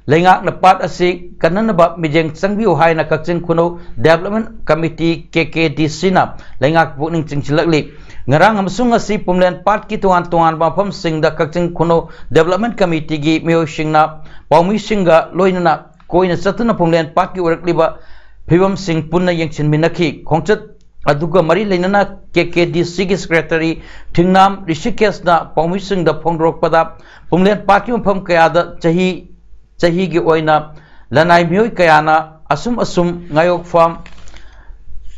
ꯂꯩꯉꯥꯛꯅ ꯄꯥꯠ ꯑꯁꯤ ꯀꯟꯅꯅꯕ ꯃꯤꯠꯌꯦꯡ ꯆꯪꯕꯤꯌꯨ ꯍꯥꯏꯅ ꯀꯛꯆꯤꯡ ꯈꯨꯅꯧ ꯗꯦꯕꯂꯞꯃꯦꯟ ꯀꯃꯤꯇꯤ, ꯀꯦ ꯀꯦ ꯗꯤ ꯁꯤꯅ ꯂꯩꯉꯥꯛꯄꯨ ꯄꯨꯛꯅꯤꯡ ꯆꯤꯡꯁꯤꯜꯂꯛꯂꯤ꯫ ꯉꯔꯥꯡ ꯑꯃꯁꯨꯡ ꯉꯁꯤ ꯄꯨꯝꯂꯦꯟ ꯄꯥꯠꯀꯤ ꯇꯣꯉꯥꯟ ꯇꯣꯉꯥꯟꯕ ꯃꯐꯝꯁꯤꯡꯗ ꯀꯛꯆꯤꯡ ꯈꯨꯅꯧ ꯗꯦꯕꯂꯞꯃꯦꯟ ꯀꯃꯤꯇꯤꯒꯤ ꯃꯤꯑꯣꯏꯁꯤꯡꯅ ꯄꯥꯎꯃꯤꯁꯤꯡꯒ ꯂꯣꯏꯅꯅ ꯀꯣꯏꯅ ꯆꯠꯇꯨꯅ ꯄꯨꯝꯂꯦꯟ ꯄꯥꯠꯀꯤ ꯑꯣꯏꯔꯛꯂꯤꯕ ꯐꯤꯕꯝꯁꯤꯡ ꯄꯨꯟꯅ ꯌꯦꯡꯁꯤꯟꯃꯤꯟꯅꯈꯤ꯫ ꯈꯣꯡꯆꯠ ꯑꯗꯨꯒ ꯃꯔꯤ ꯂꯩꯅꯅ ꯀꯦ ꯀꯦ ꯗꯤ ꯁꯤꯒꯤ ꯁꯦꯀ꯭ꯔꯦꯇꯔꯤ ꯊꯤꯡꯅꯥꯝ ꯔꯤꯁꯤꯀꯦꯁꯅ ꯄꯥꯎꯃꯤꯁꯤꯡꯗ ꯐꯣꯡꯗꯣꯔꯛꯄꯗ, ꯄꯨꯝꯂꯦꯟ ꯄꯥꯠꯀꯤ ꯃꯐꯝ ꯀꯌꯥꯗ ꯆꯍꯤ ꯆꯍꯤꯒꯤ ꯑꯣꯏꯅ ꯂꯅꯥꯏ ꯃꯤꯑꯣꯏ ꯀꯌꯥꯅ ꯑꯁꯨꯝ ꯑꯁꯨꯝ ꯉꯥꯌꯣꯛꯐꯝ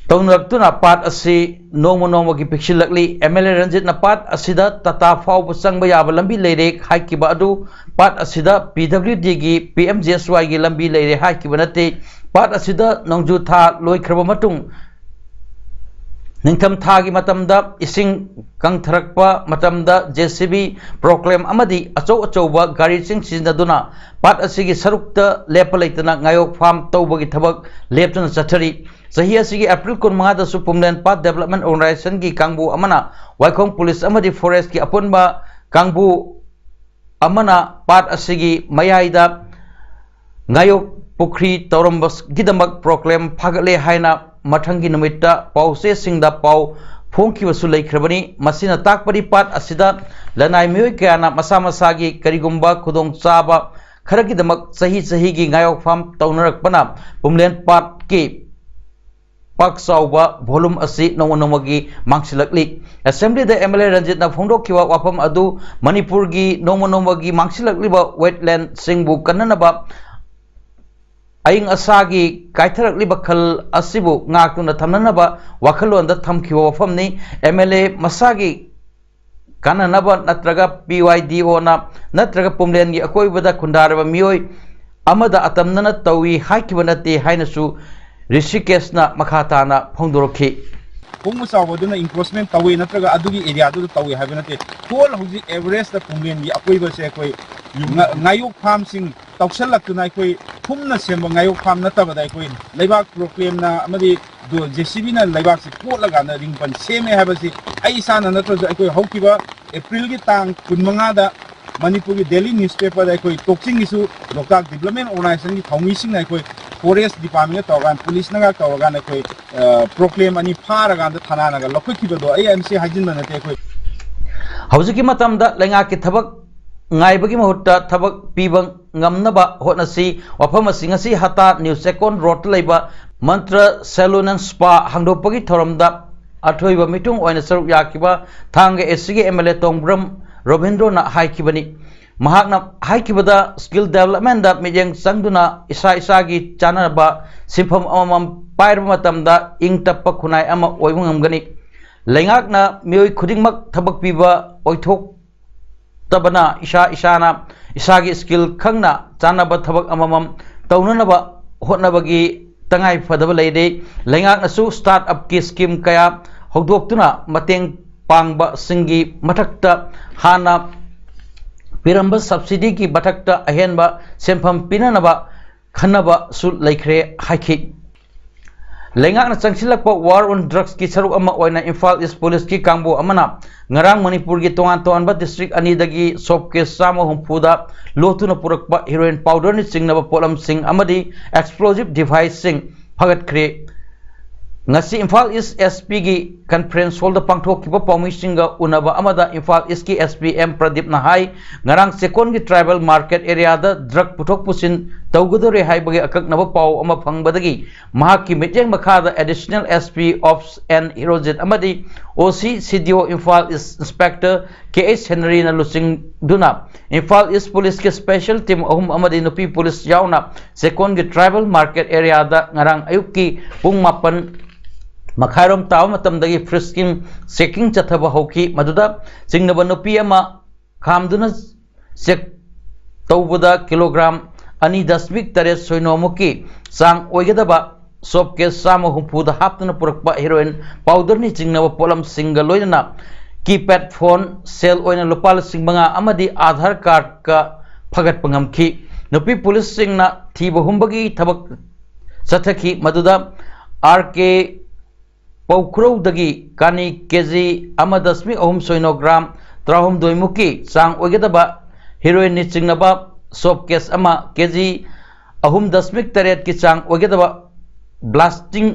ꯇꯧꯅꯔꯛꯇꯨꯅ ꯄꯥꯠ ꯑꯁꯤ ꯅꯣꯡꯃ ꯅꯣꯡꯃꯒꯤ ꯄꯤꯛꯁꯤꯜꯂꯛꯂꯤ꯫ ꯑꯦꯝ ꯑꯦꯜ ꯑꯦ ꯔꯟꯖꯤꯠꯅ ꯄꯥꯠ ꯑꯁꯤꯗ ꯇꯥꯇꯥ ꯐꯥꯎꯕ ꯆꯪꯕ ꯌꯥꯕ ꯂꯝꯕꯤ ꯂꯩꯔꯦ ꯍꯥꯏꯈꯤꯕ ꯑꯗꯨ, ꯄꯥꯠ ꯑꯁꯤꯗ ꯄꯤ ꯗꯕ꯭ꯂꯤꯎ ꯗꯤꯒꯤ, ꯄꯤ ꯑꯦꯝ ꯖꯤ ꯑꯦꯁ ꯋꯥꯏꯒꯤ ꯂꯝꯕꯤ ꯂꯩꯔꯦ ꯍꯥꯏꯈꯤꯕ ꯅꯠꯇꯦ꯫ ꯄꯥꯠ ꯑꯁꯤꯗ ꯅꯣꯡꯖꯨ ꯊꯥ ꯂꯣꯏꯈ꯭ꯔꯕ ꯃꯇꯨꯡ, ꯅꯤꯡꯊꯝ ꯊꯥꯒꯤ ꯃꯇꯝꯗ ꯏꯁꯤꯡ ꯀꯪꯊꯔꯛꯄ ꯃꯇꯝꯗ ꯖꯦ ꯁꯤ ꯕꯤ, ꯄꯣꯀ꯭ꯂꯦꯟ ꯑꯃꯗꯤ ꯑꯆꯧ ꯑꯆꯧꯕ ꯒꯥꯔꯤꯁꯤꯡ ꯁꯤꯖꯤꯟꯅꯗꯨꯅ ꯄꯥꯠ ꯑꯁꯤꯒꯤ ꯁꯔꯨꯛꯇ ꯂꯦꯞꯄ ꯂꯩꯇꯅ ꯉꯥꯌꯣꯛ ꯐꯥꯝ ꯇꯧꯕꯒꯤ ꯊꯕꯛ ꯂꯦꯞꯇꯅ ꯆꯠꯊꯔꯤ꯫ ꯆꯍꯤ ꯑꯁꯤꯒꯤ ꯑꯦꯄ꯭ꯔꯤꯜ ꯀꯨꯟꯃꯉꯥꯗꯁꯨ ꯄꯨꯝꯂꯦꯟ ꯄꯥꯠ ꯗꯦꯕꯂꯞꯃꯦꯟ ꯑꯣꯔꯒꯅꯥꯏꯖꯦꯁꯟꯒꯤ ꯀꯥꯡꯕꯨ ꯑꯃꯅ ꯋꯥꯏꯈꯣꯡ ꯄꯨꯂꯤꯁ ꯑꯃꯗꯤ ꯐꯣꯔꯦꯁ꯭ꯠꯀꯤ ꯑꯄꯨꯟꯕ ꯀꯥꯡꯕꯨ ꯑꯃꯅ ꯄꯥꯠ ꯑꯁꯤꯒꯤ ꯃꯌꯥꯏꯗ ꯉꯥꯌꯣꯛ ꯄꯨꯈ꯭ꯔꯤ ꯇꯧꯔꯝꯕꯒꯤꯗꯃꯛ ꯄꯣꯀ꯭ꯂꯦꯟ ꯐꯥꯒꯠꯂꯦ ꯍꯥꯏꯅ ꯃꯊꯪꯒꯤ ꯅꯨꯃꯤꯠꯇ ꯄꯥꯎꯆꯦꯁꯤꯡꯗ ꯄꯥꯎ ꯐꯣꯡꯈꯤꯕꯁꯨ ꯂꯩꯈ꯭ꯔꯕꯅꯤ꯫ ꯃꯁꯤꯅ ꯇꯥꯛꯄꯗꯤ ꯄꯥꯠ ꯑꯁꯤꯗ ꯂꯅꯥꯏ ꯃꯤꯑꯣꯏ ꯀꯌꯥꯅ ꯃꯁꯥ ꯃꯁꯥꯒꯤ ꯀꯔꯤꯒꯨꯝꯕ ꯈꯨꯗꯣꯡꯆꯥꯕ ꯈꯔꯒꯤꯗꯃꯛ ꯆꯍꯤ ꯆꯍꯤꯒꯤ ꯉꯥꯌꯣꯛ ꯐꯥꯝ ꯇꯧꯅꯔꯛꯄꯅ ꯄꯨꯝꯂꯦꯟ ꯄꯥꯠꯀꯤ ꯄꯥꯛ ꯆꯥꯎꯕ ꯚꯣꯂꯨꯝ ꯑꯁꯤ ꯅꯣꯡꯃ ꯅꯣꯡꯃꯒꯤ ꯃꯥꯡꯁꯤꯜꯂꯛꯂꯤ꯫ ꯑꯦꯁꯦꯝꯕ꯭ꯂꯤꯗ ꯑꯦꯝ ꯑꯦꯜ ꯑꯦ ꯔꯟꯖꯤꯠꯅ ꯐꯣꯡꯗꯣꯛꯈꯤꯕ ꯋꯥꯐꯝ ꯑꯗꯨ ꯃꯅꯤꯄꯨꯔꯒꯤ ꯅꯣꯡꯃ ꯅꯣꯡꯃꯒꯤ ꯃꯥꯡꯁꯤꯜꯂꯛꯂꯤꯕ ꯋꯦꯠꯂꯦꯟꯁꯤꯡꯕꯨ ꯀꯟꯅꯅꯕ, ꯑꯏꯪ ꯑꯁꯥꯒꯤ ꯀꯥꯏꯊꯔꯛꯂꯤꯕ ꯈꯜ ꯑꯁꯤꯕꯨ ꯉꯥꯛꯇꯨꯅ ꯊꯝꯅꯅꯕ ꯋꯥꯈꯜꯂꯣꯟꯗ ꯊꯝꯈꯤꯕ ꯋꯥꯐꯝꯅꯤ꯫ ꯑꯦꯝ ꯑꯦꯜ ꯑꯦ ꯃꯁꯥꯒꯤ ꯀꯥꯟꯅꯅꯕ ꯅꯠꯇ꯭ꯔꯒ ꯄꯤ ꯋꯥꯏ ꯗꯤ ꯑꯣꯅ ꯅꯠꯇ꯭ꯔꯒ ꯄꯨꯝꯂꯦꯟꯒꯤ ꯑꯀꯣꯏꯕꯗ ꯈꯨꯟꯗꯥꯔꯕ ꯃꯤꯑꯣꯏ ꯑꯃꯗ ꯑꯇꯝꯅꯅ ꯇꯧꯏ ꯍꯥꯏꯈꯤꯕ ꯅꯠꯇꯦ ꯍꯥꯏꯅꯁꯨ ꯔꯤꯁꯤꯀꯦꯁꯅ ꯃꯈꯥ ꯇꯥꯅ ꯐꯣꯡꯗꯣꯔꯛꯈꯤ꯫ ꯍꯣꯡꯕ ꯆꯥꯎꯕꯗꯨꯅ ꯏꯟꯀ꯭ꯔꯣꯆꯃꯦꯟ ꯇꯧꯏ ꯅꯠꯇ꯭ꯔꯒ ꯑꯗꯨꯒꯤ ꯑꯦꯔꯤꯌꯥꯗꯨꯗ ꯇꯧꯏ ꯍꯥꯏꯕ ꯅꯠꯇꯦ꯫ ꯍꯣꯜ ꯍꯧꯖꯤꯛ ꯑꯦꯚꯔꯦꯖꯇ ꯄꯨꯡꯂꯦꯟꯒꯤ ꯑꯀꯣꯏꯕꯁꯦ ꯑꯩꯈꯣꯏ ꯉꯥ- ꯉꯥꯌꯣꯛ ꯐꯥꯝꯁꯤꯡ ꯇꯧꯁꯜꯂꯛꯇꯨꯅ ꯑꯩꯈꯣꯏ ꯐꯨꯝꯅ ꯁꯦꯝꯕ ꯉꯥꯌꯣꯛ ꯐꯥꯝ ꯅꯠꯇꯕꯗ ꯑꯩꯈꯣꯏ ꯂꯩꯕꯥꯛ ꯄ꯭ꯔꯣꯀ꯭ꯂꯦꯝꯅ ꯑꯃꯗꯤ ꯖꯦ ꯁꯤ ꯕꯤꯅ ꯂꯩꯕꯥꯛꯁꯤ ꯀꯣꯠꯂꯀꯥꯟꯗ ꯔꯤꯡ ꯄꯟ ꯁꯦꯝꯃꯦ ꯍꯥꯏꯕꯁꯤ ꯑꯩ ꯏꯁꯥꯅ ꯅꯠꯇ꯭ꯔꯁꯨ ꯑꯩꯈꯣꯏ ꯍꯧꯈꯤꯕ ꯑꯦꯄ꯭ꯔꯤꯜꯒꯤ ꯇꯥꯡ ꯀꯨꯟꯃꯉꯥꯗ ꯃꯅꯤꯄꯨꯔꯒꯤ ꯗꯦꯂꯤ ꯅ꯭ꯌꯨꯁꯄꯦꯄꯔꯗ ꯑꯩꯈꯣꯏ ꯇꯣꯛꯆꯤꯡꯒꯤꯁꯨ ꯂꯣꯛꯇꯥꯛ ꯗꯤꯕ꯭ꯂꯞꯃꯦꯟ ꯑꯣꯔꯒꯅꯥꯏꯖꯦꯁꯟꯒꯤ ꯊꯧꯃꯤꯁꯤꯡꯅ ꯑꯩꯈꯣꯏ ꯐꯣꯔꯦꯁ ꯗꯤꯄꯥꯔꯠꯃꯦꯟꯒ ꯇꯧꯔꯀꯥꯟꯗ ꯄꯨꯂꯤꯁꯅꯒ ꯇꯧꯔꯀꯥꯟꯗ ꯑꯩꯈꯣꯏ ꯄ꯭ꯔꯣꯀ꯭ꯂꯦꯝ ꯑꯅꯤ ꯐꯥꯔꯀꯥꯟꯗ ꯊꯥꯅꯥꯅꯒ ꯂꯧꯈꯠꯈꯤꯕꯗꯣ ꯑꯩ ꯑꯃꯁꯤ ꯍꯥꯏꯖꯤꯟꯕ ꯅꯠꯇꯦ꯫ ꯑꯩꯈꯣꯏ ꯍꯧꯖꯤꯛꯀꯤ ꯃꯇꯝꯗ ꯂꯩꯉꯥꯛꯀꯤ ꯊꯕꯛ ꯉꯥꯏꯕꯒꯤ ꯃꯍꯨꯠꯇ ꯊꯕꯛ ꯄꯤꯕ ꯉꯝꯅꯕ ꯍꯣꯠꯅꯁꯤ꯫ ꯋꯥꯐꯝ ꯑꯁꯤ ꯉꯁꯤ ꯍꯇꯥ ꯅ꯭ꯌꯨ ꯆꯦꯛꯀꯣꯟ ꯔꯣꯗꯇ ꯂꯩꯕ ꯃꯟꯇ꯭ꯔ ꯁꯦꯂꯨꯟ ꯑꯦꯟ ꯁ꯭ꯄꯥ ꯍꯥꯡꯗꯣꯛꯄꯒꯤ ꯊꯧꯔꯝꯗ ꯑꯊꯣꯏꯕ ꯃꯤꯊꯨꯡ ꯑꯣꯏꯅ ꯁꯔꯨꯛ ꯌꯥꯈꯤꯕ ꯊꯥꯡꯒ ꯑꯦꯁꯤꯒꯤ ꯑꯦꯝ ꯑꯦꯜ ꯑꯦ ꯇꯣꯡꯕ꯭ꯔꯝ ꯔꯣꯕꯤꯟꯗ꯭ꯔꯣꯅ ꯍꯥꯏꯈꯤꯕꯅꯤ꯫ ꯃꯍꯥꯛꯅ ꯍꯥꯏꯈꯤꯕꯗ, ꯁ꯭ꯀꯤꯜ ꯗꯦꯕꯂꯞꯃꯦꯟꯗ ꯃꯤꯠꯌꯦꯡ ꯆꯪꯗꯨꯅ ꯏꯁꯥ ꯏꯁꯥꯒꯤ ꯆꯥꯅꯕ ꯁꯤꯟꯐꯝ ꯑꯃꯃꯝ ꯄꯥꯏꯔꯕ ꯃꯇꯝꯗ ꯏꯪ ꯇꯞꯄ ꯈꯨꯟꯅꯥꯏ ꯑꯃ ꯑꯣꯏꯕ ꯉꯝꯒꯅꯤ꯫ ꯂꯩꯉꯥꯛꯅ ꯃꯤꯑꯣꯏ ꯈꯨꯗꯤꯡꯃꯛ ꯊꯕꯛ ꯄꯤꯕ ꯑꯣꯏꯊꯣꯛꯇꯕꯅ ꯏꯁꯥ ꯏꯁꯥꯅ ꯏꯁꯥꯒꯤ ꯁ꯭ꯀꯤꯜ ꯈꯪꯅ ꯆꯥꯅꯕ ꯊꯕꯛ ꯑꯃꯃꯝ ꯇꯧꯅꯅꯕ ꯍꯣꯠꯅꯕꯒꯤ ꯇꯉꯥꯏ ꯐꯗꯕ ꯂꯩꯔꯦ꯫ ꯂꯩꯉꯥꯛꯅꯁꯨ ꯁ꯭ꯇꯥꯔꯠ ꯑꯞꯀꯤ ꯁ꯭ꯀꯤꯝ ꯀꯌꯥ ꯍꯧꯗꯣꯛꯇꯨꯅ ꯃꯇꯦꯡ ꯄꯥꯡꯕꯁꯤꯡꯒꯤ ꯃꯊꯛꯇ ꯍꯥꯟꯅ ꯄꯤꯔꯝꯕ ꯁꯕꯁꯤꯗꯤꯒꯤ ꯃꯊꯛꯇ ꯑꯍꯦꯟꯕ ꯁꯦꯟꯐꯝ ꯄꯤꯅꯅꯕ ꯈꯟꯅꯕꯁꯨ ꯂꯩꯈ꯭ꯔꯦ ꯍꯥꯏꯈꯤ꯫ ꯂꯩꯉꯥꯛꯅ ꯆꯪꯁꯤꯜꯂꯛꯄ ꯋꯥꯔ ꯑꯣꯟ ꯗ꯭ꯔꯒꯁꯀꯤ ꯁꯔꯨꯛ ꯑꯃ ꯑꯣꯏꯅ ꯏꯝꯐꯥꯜ ꯏꯁ ꯄꯨꯂꯤꯁꯀꯤ ꯀꯥꯡꯕꯨ ꯑꯃꯅ ꯉꯔꯥꯡ ꯃꯅꯤꯄꯨꯔꯒꯤ ꯇꯣꯉꯥꯟ ꯇꯣꯉꯥꯟꯕ ꯗꯤꯁꯇ꯭ꯔꯤꯛ ꯑꯅꯤꯗꯒꯤ ꯁꯣꯞ ꯀꯦꯁ ꯆꯥꯝꯃ ꯍꯨꯝꯐꯨꯗ ꯂꯣꯠꯇꯨꯅ ꯄꯨꯔꯛꯄ ꯍꯤꯔꯣꯏꯟ ꯄꯥꯎꯗꯔꯅ ꯆꯤꯡꯅꯕ ꯄꯣꯠꯂꯝꯁꯤꯡ ꯑꯃꯗꯤ ꯑꯦꯛꯁꯄ꯭ꯂꯣꯖꯤꯞ ꯗꯤꯚꯥꯏꯁꯁꯤꯡ ꯐꯒꯠꯈ꯭ꯔꯦ꯫ ꯉꯁꯤ ꯏꯝꯐꯥꯜ ꯏꯁ ꯑꯦꯁ ꯄꯤꯒꯤ ꯀꯟꯐ꯭ꯔꯦꯟꯁ ꯍꯣꯜꯗ ꯄꯥꯡꯊꯣꯛꯈꯤꯕ ꯄꯥꯎꯃꯤꯁꯤꯡꯒ ꯎꯅꯕ ꯑꯃꯗ ꯏꯝꯐꯥꯜ ꯏꯁꯀꯤ ꯑꯦꯁ ꯄꯤ ꯑꯦꯝ ꯄ꯭ꯔꯗꯤꯞꯅ ꯍꯥꯏ, ꯉꯔꯥꯡ ꯆꯦꯛꯀꯣꯟꯒꯤ ꯇ꯭ꯔꯥꯏꯕꯦꯜ ꯃꯥꯔꯀꯦꯠ ꯑꯦꯔꯤꯌꯥꯗ ꯗ꯭ꯔꯒ ꯄꯨꯊꯣꯛ ꯄꯨꯁꯤꯟ ꯇꯧꯒꯗꯧꯔꯦ ꯍꯥꯏꯕꯒꯤ ꯑꯀꯛꯅꯕ ꯄꯥꯎ ꯑꯃ ꯐꯪꯕꯗꯒꯤ ꯃꯍꯥꯛꯀꯤ ꯃꯤꯠꯌꯦꯡ ꯃꯈꯥꯗ ꯑꯦꯗꯤꯁꯅꯦꯜ ꯑꯦꯁ ꯄꯤ ꯑꯣꯞꯁ ꯑꯦꯟ ꯍꯤꯔꯣꯖꯤꯠ ꯑꯃꯗꯤ ꯑꯣ ꯁꯤ ꯁꯤ ꯗꯤ ꯑꯣ ꯏꯝꯐꯥꯜ ꯏꯁ ꯏꯟꯁꯄꯦꯛꯇꯔ ꯀꯦ ꯑꯩꯆ ꯍꯦꯅꯔꯤꯅ ꯂꯨꯆꯤꯡꯗꯨꯅ ꯏꯝꯐꯥꯜ ꯏꯁ ꯄꯨꯂꯤꯁꯀꯤ ꯁ꯭ꯄꯦꯁꯦꯜ ꯇꯤꯝ ꯑꯍꯨꯝ ꯑꯃꯗꯤ ꯅꯨꯄꯤ ꯄꯨꯂꯤꯁ ꯌꯥꯎꯅ ꯆꯦꯛꯀꯣꯟꯒꯤ ꯇ꯭ꯔꯥꯏꯕꯦꯜ ꯃꯥꯔꯀꯦꯠ ꯑꯦꯔꯤꯌꯥꯗ ꯉꯔꯥꯡ ꯑꯌꯨꯛꯀꯤ ꯄꯨꯡ ꯃꯥꯄꯟ ꯃꯈꯥꯏꯔꯣꯝ ꯇꯥꯕ ꯃꯇꯝꯗꯒꯤ ꯐ꯭ꯔꯤꯁꯀꯤꯡ ꯆꯦꯀꯤꯡ ꯆꯠꯊꯕ ꯍꯧꯈꯤ꯫ ꯃꯗꯨꯗ ꯆꯤꯡꯅꯕ ꯅꯨꯄꯤ ꯑꯃ ꯈꯥꯝꯗꯨꯅ ꯆꯦꯛ ꯇꯧꯕꯗ ꯀꯤꯂꯣꯒ꯭ꯔꯥꯝ ꯑꯅꯤ ꯗꯁꯃꯤꯛ ꯇꯔꯦꯠ ꯁꯣꯏꯅꯣꯃꯨꯛꯀꯤ ꯆꯥꯡ ꯑꯣꯏꯒꯗꯕ soap case ꯆꯥꯝꯃ ꯍꯨꯝꯐꯨꯗ ꯍꯥꯞꯇꯨꯅ ꯄꯨꯔꯛꯄ heroin powderꯅ ꯆꯤꯡꯅꯕ ꯄꯣꯠꯂꯝꯁꯤꯡꯒ ꯂꯣꯏꯅꯅ keypad phone, ꯁꯦꯜ ꯑꯣꯏꯅ ꯂꯨꯄꯥ ꯂꯤꯁꯤꯡ ꯃꯉꯥ ꯑꯃꯗꯤ Aadhaar cardꯀ ꯐꯒꯠꯄ ꯉꯝꯈꯤ꯫ ꯅꯨꯄꯤ ꯄꯨꯂꯤꯁꯁꯤꯡꯅ ꯊꯤꯕ ꯍꯨꯝꯕꯒꯤ ꯊꯕꯛ ꯆꯠꯊꯈꯤ꯫ ꯃꯗꯨꯗ ꯑꯥꯔ ꯀꯦ ꯄꯧꯈ꯭ꯔꯧꯗꯒꯤ ꯀꯥꯅꯤ ꯀꯦ ꯖꯤ ꯑꯃ ꯗꯁꯃꯤꯛ ꯑꯍꯨꯝ ꯁꯣꯏꯅꯣ ꯒ꯭ꯔꯥꯝ ꯇꯔꯥꯍꯨꯝꯗꯣꯏ ꯃꯨꯛꯀꯤ ꯆꯥꯡ ꯑꯣꯏꯒꯗꯕ heroinꯅ ꯆꯤꯡꯅꯕ soap case ꯑꯃ, ꯀꯦ ꯖꯤ ꯑꯍꯨꯝ ꯗꯁꯃꯤꯛ ꯇꯔꯦꯠꯀꯤ ꯆꯥꯡ ꯑꯣꯏꯒꯗꯕ blasting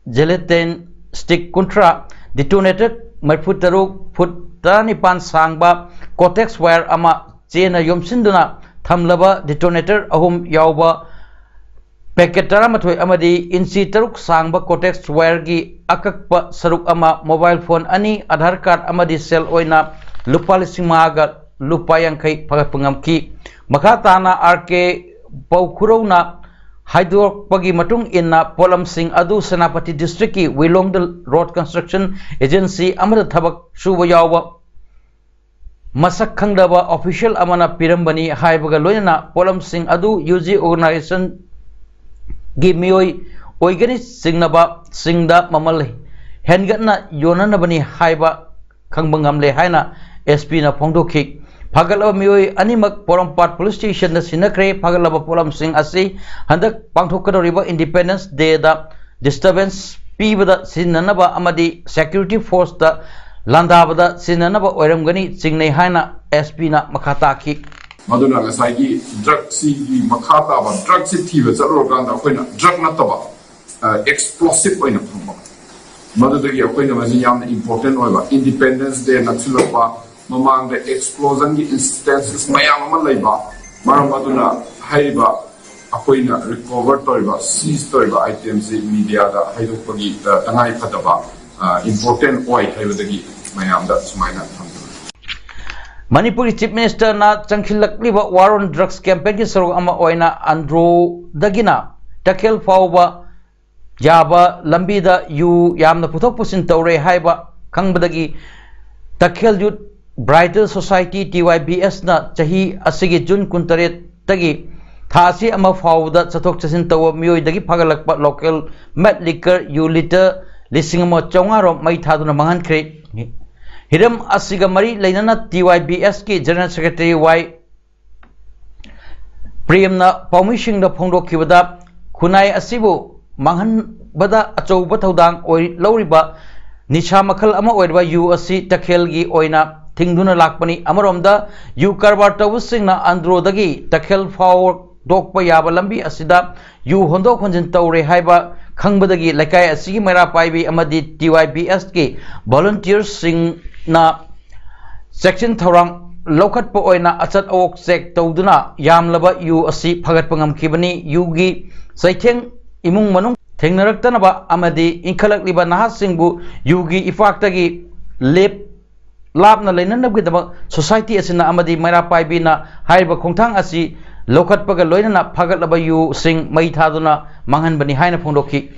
gelatin stick ꯀꯨꯟꯊ꯭ꯔꯥ, detonator ꯃꯔꯤꯐꯨ ꯇꯔꯨꯛ, ꯐꯨꯠ ꯇꯔꯥꯅꯤꯄꯥꯟ ꯁꯥꯡꯕ cotex wire ꯑꯃ ꯆꯦꯅ ꯌꯣꯝꯁꯤꯟꯗꯨꯅ ꯊꯝꯂꯕ detonator ꯑꯍꯨꯝ ꯌꯥꯎꯕ packet ꯇꯔꯥꯃꯥꯊꯣꯏ ꯑꯃꯗꯤ ꯏꯟꯆꯤ ꯇꯔꯨꯛ ꯁꯥꯡꯕ cotex wireꯒꯤ ꯑꯀꯛꯄ ꯁꯔꯨꯛ ꯑꯃ, mobile phone ꯑꯅꯤ, Aadhaar card ꯑꯃꯗꯤ ꯁꯦꯜ ꯑꯣꯏꯅ ꯂꯨꯄꯥ ꯂꯤꯁꯤꯡ ꯃꯉꯥꯒ ꯂꯨꯄꯥ ꯌꯥꯡꯈꯩ ꯐꯒꯠꯄ ꯉꯝꯈꯤ꯫ ꯃꯈꯥ ꯇꯥꯅ ꯑꯥꯔ ꯀꯦ ꯄꯧꯈ꯭ꯔꯧꯅ ꯍꯥꯏꯗꯣꯔꯛꯄꯒꯤ ꯃꯇꯨꯡ ꯏꯟꯅ ꯄꯣꯠꯂꯝꯁꯤꯡ ꯑꯗꯨ ꯁꯦꯅꯥꯄꯇꯤ districtꯀꯤ ꯋꯤꯂꯣꯡꯗ road construction agency ꯑꯃꯗ ꯊꯕꯛ ꯁꯨꯕ ꯌꯥꯎꯕ ꯃꯁꯛ ꯈꯪꯗꯕ official ꯑꯃꯅ ꯄꯤꯔꯝꯕꯅꯤ ꯍꯥꯏꯕꯒ ꯂꯣꯏꯅꯅ ꯄꯣꯠꯂꯝꯁꯤꯡ ꯑꯗꯨ ꯌꯨ ꯖꯤ organisationꯒꯤ ꯃꯤꯑꯣꯏ ꯑꯣꯏꯒꯅꯤ ꯆꯤꯡꯅꯕꯁꯤꯡꯗ ꯃꯃꯜ ꯍꯦꯟꯒꯠꯅ ꯌꯣꯟꯅꯅꯕꯅꯤ ꯍꯥꯏꯕ ꯈꯪꯕ ꯉꯝꯂꯦ ꯍꯥꯏꯅ ꯑꯦꯁ ꯄꯤꯅ ꯐꯣꯡꯗꯣꯛꯈꯤ꯫ ꯐꯥꯒꯠꯂꯕ ꯃꯤꯑꯣꯏ ꯑꯅꯤꯃꯛ ꯄꯣꯔꯣꯝꯄꯥꯠ police stationꯗ ꯁꯤꯟꯅꯈ꯭ꯔꯦ꯫ ꯐꯥꯒꯠꯂꯕ ꯄꯣꯠꯂꯝꯁꯤꯡ ꯑꯁꯤ ꯍꯟꯗꯛ ꯄꯥꯡꯊꯣꯛꯀꯗꯧꯔꯤꯕ Independence Dayꯗ disturbance ꯄꯤꯕꯗ ꯁꯤꯖꯤꯟꯅꯅꯕ ꯑꯃꯗꯤ security forceꯇ ꯂꯥꯟꯗꯥꯕꯗ ꯁꯤꯖꯤꯟꯅꯅꯕ ꯑꯣꯏꯔꯝꯒꯅꯤ ꯆꯤꯡꯅꯩ ꯍꯥꯏꯅ ꯑꯦꯁ ꯄꯤꯅ ꯃꯈꯥ ꯇꯥꯈꯤ꯫ ꯃꯗꯨꯅ ꯉꯁꯥꯏꯒꯤ drugꯁꯤꯒꯤ ꯃꯈꯥ ꯇꯥꯕ, drugꯁꯤ ꯊꯤꯕ ꯆꯠꯂꯨꯔꯀꯥꯟꯗ ꯑꯩꯈꯣꯏꯅ drug ꯅꯠꯇꯕ, ꯑ, explosive ꯑꯣꯏꯅ ꯐꯪꯕ꯫ ꯃꯗꯨꯗꯒꯤ ꯑꯩꯈꯣꯏꯅ ꯃꯁꯤ ꯌꯥꯝꯅ important ꯑꯣꯏꯕ, Independence Day ꯅꯛꯁꯤꯜꯂꯛꯄ, ꯃꯃꯥꯡꯗ explosionꯒꯤ instances ꯃꯌꯥꯝ ꯑꯃ ꯂꯩꯕ, ꯃꯔꯝ ꯑꯗꯨꯅ ꯍꯥꯏꯔꯤꯕ ꯑꯩꯈꯣꯏꯅ recover ꯇꯧꯔꯤꯕ, seize ꯇꯧꯔꯤꯕ itemꯁꯤ mediaꯗ ꯍꯥꯏꯗꯣꯛꯄꯒꯤ, ꯑ, ꯇꯉꯥꯏ ꯐꯗꯕ, ꯑ, important ꯑꯣꯏ ꯍꯥꯏꯕꯗꯒꯤ ꯃꯌꯥꯝꯗ ꯁꯨꯃꯥꯏꯅ ꯊꯝꯖꯕꯅꯤ꯫ ꯃꯅꯤꯄꯨꯔꯒꯤ Chief Ministerꯅ ꯆꯪꯁꯤꯜꯂꯛꯂꯤꯕ War on Drugs campaignꯒꯤ ꯁꯔꯨꯛ ꯑꯃ ꯑꯣꯏꯅ ꯑꯟꯗ꯭ꯔꯣꯗꯒꯤꯅ ꯇꯈꯦꯜ ꯐꯥꯎꯕ ꯌꯥꯕ ꯂꯝꯕꯤꯗ ꯌꯨ ꯌꯥꯝꯅ ꯄꯨꯊꯣꯛ ꯄꯨꯁꯤꯟ ꯇꯧꯔꯦ ꯍꯥꯏꯕ ꯈꯪꯕꯗꯒꯤ ꯇꯈꯦꯜ Youth Bridal Society, T Y B Sꯅ ꯆꯍꯤ ꯑꯁꯤꯒꯤ June ꯀꯨꯟꯇꯔꯦꯠꯇꯒꯤ ꯊꯥ ꯑꯁꯤ ꯑꯃ ꯐꯥꯎꯕꯗ ꯆꯠꯊꯣꯛ ꯆꯠꯁꯤꯟ ꯇꯧꯕ ꯃꯤꯑꯣꯏꯗꯒꯤ ꯐꯒꯠꯂꯛꯄ local malt liquor ꯌꯨ litre ꯂꯤꯁꯤꯡ ꯑꯃ ꯆꯥꯝꯃꯉꯥ ꯔꯣꯝ ꯃꯩ ꯊꯥꯗꯨꯅ ꯃꯥꯡꯍꯟꯈ꯭ꯔꯦ꯫ ꯍꯤꯔꯝ ꯑꯁꯤꯒ ꯃꯔꯤ ꯂꯩꯅꯅ ꯇꯤ ꯋꯥꯏ ꯕꯤ ꯑꯦꯁꯀꯤ General Secretary ꯋꯥꯏ ꯄ꯭ꯔꯦꯝꯅ ꯄꯥꯎꯃꯤꯁꯤꯡꯗ ꯐꯣꯡꯗꯣꯛꯈꯤꯕꯗ, ꯈꯨꯟꯅꯥꯏ ꯑꯁꯤꯕꯨ ꯃꯥꯡꯍꯟꯕꯗ ꯑꯆꯧꯕ ꯊꯧꯗꯥꯡ ꯑꯣꯏ-, ꯂꯧꯔꯤꯕ ꯅꯤꯁꯥ ꯃꯈꯜ ꯑꯃ ꯑꯣꯏꯔꯤꯕ ꯌꯨ ꯑꯁꯤ ꯇꯈꯦꯜꯒꯤ ꯑꯣꯏꯅ ꯊꯤꯡꯗꯨꯅ ꯂꯥꯛꯄꯅꯤ꯫ ꯑꯃꯔꯣꯝꯗ, ꯌꯨ ꯀꯔꯕꯥꯔ ꯇꯧꯕꯁꯤꯡꯅ ꯑꯟꯗ꯭ꯔꯣꯗꯒꯤ ꯇꯈꯦꯜ ꯐꯥꯎꯗꯣꯛꯄ ꯌꯥꯕ ꯂꯝꯕꯤ ꯑꯁꯤꯗ ꯌꯨ ꯍꯣꯟꯗꯣꯛ ꯍꯣꯟꯖꯤꯟ ꯇꯧꯔꯦ ꯍꯥꯏꯕ ꯈꯪꯕꯗꯒꯤ ꯂꯩꯀꯥꯏ ꯑꯁꯤꯒꯤ ꯃꯩꯔꯥ ꯄꯥꯏꯕꯤ ꯑꯃꯗꯤ ꯇꯤ ꯋꯥꯏ ꯕꯤ ꯑꯦꯁꯀꯤ volunteerꯁꯤꯡꯅ ꯆꯦꯛꯁꯤꯟ ꯊꯧꯔꯥꯡ ꯂꯧꯈꯠꯄ ꯑꯣꯏꯅ ꯑꯆꯠ ꯑꯋꯣꯛ check ꯇꯧꯗꯨꯅ ꯌꯥꯝꯂꯕ ꯌꯨ ꯑꯁꯤ ꯐꯒꯠꯄ ꯉꯝꯈꯤꯕꯅꯤ꯫ ꯌꯨꯒꯤ ꯆꯩꯊꯦꯡ ꯏꯃꯨꯡ ꯃꯅꯨꯡ ꯊꯦꯡꯅꯔꯛꯇꯅꯕ ꯑꯃꯗꯤ ꯏꯟꯈꯠꯂꯛꯂꯤꯕ ꯅꯍꯥꯁꯤꯡꯕꯨ ꯌꯨꯒꯤ ꯏꯄꯥꯛꯇꯒꯤ ꯂꯦꯞ-, ꯂꯥꯞꯅ ꯂꯩꯅꯅꯕꯒꯤꯗꯃꯛ society ꯑꯁꯤꯅ ꯑꯃꯗꯤ ꯃꯩꯔꯥ ꯄꯥꯏꯕꯤꯅ ꯍꯥꯏꯔꯤꯕ ꯈꯣꯡꯊꯥꯡ ꯑꯁꯤ ꯂꯧꯈꯠꯄꯒ ꯂꯣꯏꯅꯅ ꯐꯒꯠꯂꯕ ꯌꯨꯁꯤꯡ ꯃꯩ ꯊꯥꯗꯨꯅ ꯃꯥꯡꯍꯟꯕꯅꯤ ꯍꯥꯏꯅ ꯐꯣꯡꯗꯣꯛꯈꯤ꯫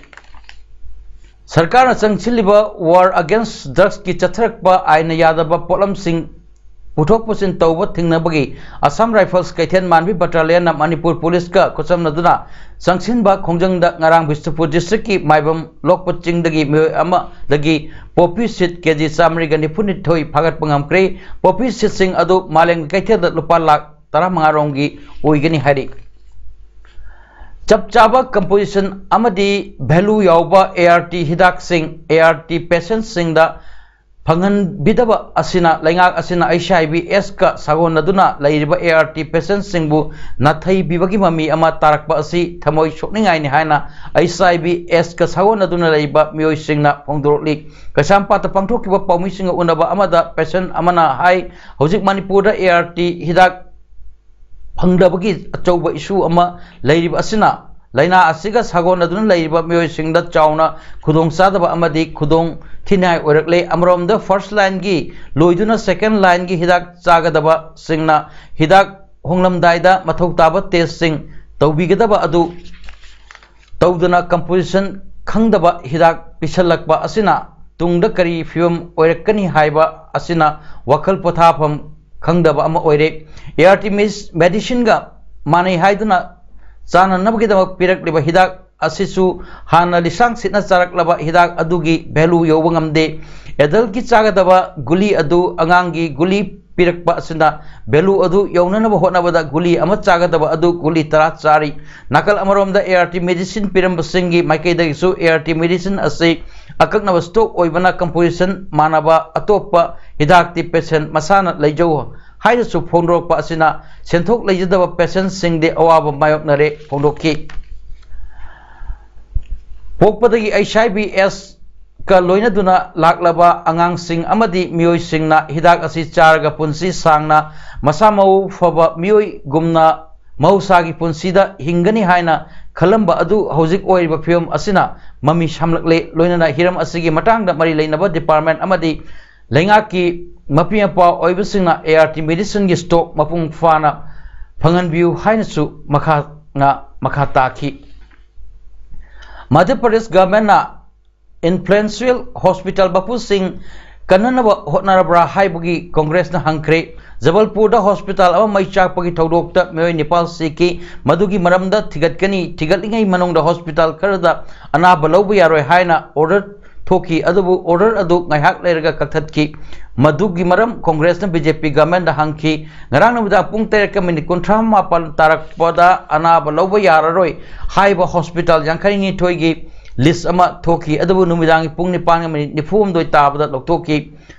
ꯁꯔꯀꯥꯔꯅ ꯆꯪꯁꯤꯜꯂꯤꯕ War Against Drugsꯀꯤ ꯆꯠꯊꯔꯛꯄ ꯑꯥꯏꯟꯅ ꯌꯥꯗꯕ ꯄꯣꯠꯂꯝꯁꯤꯡ ꯄꯨꯊꯣꯛ ꯄꯨꯁꯤꯟ ꯇꯧꯕ ꯊꯤꯡꯅꯕꯒꯤ Assam Rifles ꯀꯩꯊꯦꯜ ꯃꯥꯟꯕꯤ battalionꯅ ꯃꯅꯤꯄꯨꯔ policeꯀ ꯈꯨꯠꯁꯝꯅꯗꯨꯅ ꯆꯪꯁꯤꯟꯕ ꯈꯣꯡꯖꯪꯗ ꯉꯔꯥꯡ ꯕꯤꯁꯅꯨꯄꯨꯔ districtꯀꯤ ꯃꯥꯏꯕꯝ ꯂꯣꯛꯄ ꯆꯤꯡꯗꯒꯤ ꯃꯤꯑꯣꯏ ꯑꯃꯗꯒꯤ poppy seed ꯀꯦ ꯖꯤ ꯆꯥꯃꯔꯤꯒ ꯅꯤꯐꯨꯅꯤꯊꯣꯏ ꯐꯥꯒꯠꯄ ꯉꯝꯈ꯭ꯔꯦ꯫ Poppy seedꯁꯤꯡ ꯑꯗꯨ ꯃꯥꯂꯦꯝꯒꯤ ꯀꯩꯊꯦꯜꯗ ꯂꯨꯄꯥ ꯂꯥꯈ ꯇꯔꯥꯃꯉꯥ ꯔꯣꯝꯒꯤ ꯑꯣꯏꯒꯅꯤ ꯍꯥꯏꯔꯤ꯫ ꯆꯞ ꯆꯥꯕ composition ꯑꯃꯗꯤ value ꯌꯥꯎꯕ ART ꯍꯤꯗꯥꯛꯁꯤꯡ ART patientꯁꯤꯡꯗ ꯐꯪꯍꯟꯕꯤꯗꯕ ꯑꯁꯤꯅ ꯂꯩꯉꯥꯛ ꯑꯁꯤꯅ HIVsꯀ ꯁꯥꯒꯣꯟꯅꯗꯨꯅ ꯂꯩꯔꯤꯕ ART patientꯁꯤꯡꯕꯨ ꯅꯥꯊꯩꯕꯤꯕꯒꯤ ꯃꯃꯤ ꯑꯃ ꯇꯥꯔꯛꯄ ꯑꯁꯤ ꯊꯃꯣꯏ ꯁꯣꯛꯅꯤꯡꯉꯥꯏꯅꯤ ꯍꯥꯏꯅ HIVsꯀ ꯁꯥꯒꯣꯟꯅꯗꯨꯅ ꯂꯩꯔꯤꯕ ꯃꯤꯑꯣꯏꯁꯤꯡꯅ ꯐꯣꯡꯗꯣꯔꯛꯂꯤ꯫ ꯀꯩꯁꯥꯝꯄꯥꯠꯇ ꯄꯥꯡꯊꯣꯛꯈꯤꯕ ꯄꯥꯎꯃꯤꯁꯤꯡꯒ ꯎꯅꯕ ꯑꯃꯗ patient ꯑꯃꯅ ꯍꯥꯏ, ꯍꯧꯖꯤꯛ ꯃꯅꯤꯄꯨꯔꯗ ART ꯍꯤꯗꯥꯛ ꯐꯪꯗꯕꯒꯤ ꯑꯆꯧꯕ issue ꯑꯃ ꯂꯩꯔꯤꯕ ꯑꯁꯤꯅ ꯂꯥꯏꯅꯥ ꯑꯁꯤꯒ ꯁꯥꯒꯣꯟꯅꯗꯨꯅ ꯂꯩꯔꯤꯕ ꯃꯤꯑꯣꯏꯁꯤꯡꯗ ꯆꯥꯎꯅ ꯈꯨꯗꯣꯡꯆꯥꯗꯕ ꯑꯃꯗꯤ ꯈꯨꯗꯣꯡ ꯊꯤꯅꯤꯡꯉꯥꯏ ꯑꯣꯏꯔꯛꯂꯦ꯫ ꯑꯃꯔꯣꯝꯗ first lineꯒꯤ ꯂꯣꯏꯗꯨꯅ second lineꯒꯤ ꯍꯤꯗꯥꯛ ꯆꯥꯒꯗꯕꯁꯤꯡꯅ ꯍꯤꯗꯥꯛ ꯍꯣꯡꯂꯝꯗꯥꯏꯗ ꯃꯊꯧ ꯇꯥꯕ testꯁꯤꯡ ꯇꯧꯕꯤꯒꯗꯕ ꯑꯗꯨ ꯇꯧꯗꯅ composition ꯈꯪꯗꯕ ꯍꯤꯗꯥꯛ ꯄꯤꯁꯜꯂꯛꯄ ꯑꯁꯤꯅ ꯇꯨꯡꯗ ꯀꯔꯤ ꯐꯤꯕꯝ ꯑꯣꯏꯔꯛꯀꯅꯤ ꯍꯥꯏꯕ ꯑꯁꯤꯅ ꯋꯥꯈꯜ ꯄꯣꯊꯥꯐꯝ ꯈꯪꯗꯕ ꯑꯃ ꯑꯣꯏꯔꯦ꯫ ART medicineꯒ ꯃꯥꯟꯅꯩ ꯍꯥꯏꯗꯨꯅ ꯆꯥꯅꯅꯕꯒꯤꯗꯃꯛ ꯄꯤꯔꯛꯂꯤꯕ ꯍꯤꯗꯥꯛ ꯑꯁꯤꯁꯨ ꯍꯥꯟꯅ ꯂꯤꯁꯥꯡ ꯁꯤꯠꯅ ꯆꯥꯔꯛꯂꯕ ꯍꯤꯗꯥꯛ ꯑꯗꯨꯒꯤ value ꯌꯧꯕ ꯉꯝꯗꯦ꯫ Adultꯀꯤ ꯆꯥꯒꯗꯕ ꯒꯨꯂꯤ ꯑꯗꯨ ꯑꯉꯥꯡꯒꯤ ꯒꯨꯂꯤ ꯄꯤꯔꯛꯄ ꯑꯁꯤꯅ value ꯑꯗꯨ ꯌꯧꯅꯅꯕ ꯍꯣꯠꯅꯕꯗ ꯒꯨꯂꯤ ꯑꯃ ꯆꯥꯒꯗꯕ ꯑꯗꯨ ꯒꯨꯂꯤ ꯇꯔꯥ ꯆꯥꯔꯤ꯫ ꯅꯥꯀꯜ ꯑꯃꯔꯣꯝꯗ ART medicine ꯄꯤꯔꯝꯕꯁꯤꯡꯒꯤ ꯃꯥꯏꯀꯩꯗꯒꯤꯁꯨ ART medicine ꯑꯁꯤ ꯑꯀꯛꯅꯕ stock ꯑꯣꯏꯕꯅ composition ꯃꯥꯟꯅꯕ ꯑꯇꯣꯞꯄ ꯍꯤꯗꯥꯛꯇꯤ patient ꯃꯁꯥꯅ ꯂꯩꯖꯧ ꯍꯥꯏꯅꯁꯨ ꯐꯣꯡꯗꯣꯔꯛꯄ ꯑꯁꯤꯅ ꯁꯦꯟꯊꯣꯛ ꯂꯩꯖꯗꯕ patientꯁꯤꯡꯗꯤ ꯑꯋꯥꯕ ꯃꯥꯌꯣꯛꯅꯔꯦ ꯐꯣꯡꯗꯣꯛꯈꯤ꯫ ꯄꯣꯛꯄꯗꯒꯤ HIVS ꯀ ꯂꯣꯏꯅꯗꯨꯅ ꯂꯥꯛꯂꯕ ꯑꯉꯥꯡꯁꯤꯡ ꯑꯃꯗꯤ ꯃꯤꯑꯣꯏꯁꯤꯡꯅ ꯍꯤꯗꯥꯛ ꯑꯁꯤ ꯆꯥꯔꯒ ꯄꯨꯟꯁꯤ ꯁꯥꯡꯅ ꯃꯁꯥ ꯃꯎ ꯐꯕ ꯃꯤꯑꯣꯏꯒꯨꯝꯅ ꯃꯍꯧꯁꯥꯒꯤ ꯄꯨꯟꯁꯤꯗ ꯍꯤꯡꯒꯅꯤ ꯍꯥꯏꯅ ꯈꯜꯂꯝꯕ ꯑꯗꯨ ꯍꯧꯖꯤꯛ ꯑꯣꯏꯔꯤꯕ ꯐꯤꯕꯝ ꯑꯁꯤꯅ ꯃꯃꯤ ꯁꯥꯝꯂꯛꯂꯦ꯫ ꯂꯣꯏꯅꯅ ꯍꯤꯔꯝ ꯑꯁꯤꯒꯤ ꯃꯇꯥꯡꯗ ꯃꯔꯤ ꯂꯩꯅꯕ department ꯑꯃꯗꯤ ꯂꯩꯉꯥꯛꯀꯤ ꯃꯄꯤ ꯃꯄꯥ ꯑꯣꯏꯕꯁꯤꯡꯅ ART medicineꯒꯤ stock ꯃꯄꯨꯡ ꯐꯥꯅ ꯐꯪꯍꯟꯕꯤꯌꯨ ꯍꯥꯏꯅꯁꯨ ꯃꯈꯥ ꯉꯥ-, ꯃꯈꯥ ꯇꯥꯈꯤ꯫ ꯃꯙ꯭ꯌ ꯄ꯭ꯔꯗꯦꯁ governmentꯅ influential hospital ꯃꯄꯨꯁꯤꯡ ꯀꯟꯅꯅꯕ ꯍꯣꯠꯅꯔꯕ꯭ꯔꯥ ꯍꯥꯏꯕꯒꯤ ꯀꯣꯡꯒ꯭ꯔꯦꯁꯅ ꯍꯪꯈ꯭ꯔꯦ꯫ ꯖꯕꯜꯄꯨꯔꯗ hospital ꯑꯃ ꯃꯩ ꯆꯥꯛꯄꯒꯤ ꯊꯧꯗꯣꯛꯇ ꯃꯤꯑꯣꯏ ꯅꯤꯄꯥꯜ ꯁꯤꯈꯤ꯫ ꯃꯗꯨꯒꯤ ꯃꯔꯝꯗ ꯊꯤꯒꯠꯀꯅꯤ꯫ ꯊꯤꯒꯠꯂꯤꯉꯩ ꯃꯅꯨꯡꯗ hospital ꯈꯔꯗ ꯑꯅꯥꯕ ꯂꯧꯕ ꯌꯥꯔꯣꯏ ꯍꯥꯏꯅ order ꯊꯣꯛꯈꯤ, ꯑꯗꯨꯕꯨ order ꯑꯗꯨ ꯉꯥꯏꯍꯥꯛ ꯂꯩꯔꯒ ꯀꯛꯊꯠꯈꯤ꯫ ꯃꯗꯨꯒꯤ ꯃꯔꯝ ꯀꯣꯡꯒ꯭ꯔꯦꯁꯅ BJP governmentꯗ ꯍꯪꯈꯤ꯫ ꯉꯔꯥꯡ ꯅꯨꯃꯤꯗꯥꯡ ꯄꯨꯡ ꯇꯔꯦꯠꯀ minute ꯀꯨꯟꯊ꯭ꯔꯥ ꯃꯥꯄꯜ ꯇꯥꯔꯛꯄꯗ ꯑꯅꯥꯕ ꯂꯧꯕ ꯌꯥꯔꯔꯣꯏ ꯍꯥꯏꯕ hospital ꯌꯥꯡꯈꯩ ꯅꯤꯊꯣꯏꯒꯤ list ꯑꯃ ꯊꯣꯛꯈꯤ, ꯑꯗꯨꯕꯨ ꯅꯨꯃꯤꯗꯥꯡꯒꯤ ꯄꯨꯡ ꯅꯤꯄꯥꯟꯒ minute ꯅꯤꯐꯨ ꯍꯨꯝꯗꯣꯏ ꯇꯥꯕꯗ ꯂꯧꯊꯣꯛꯈꯤ꯫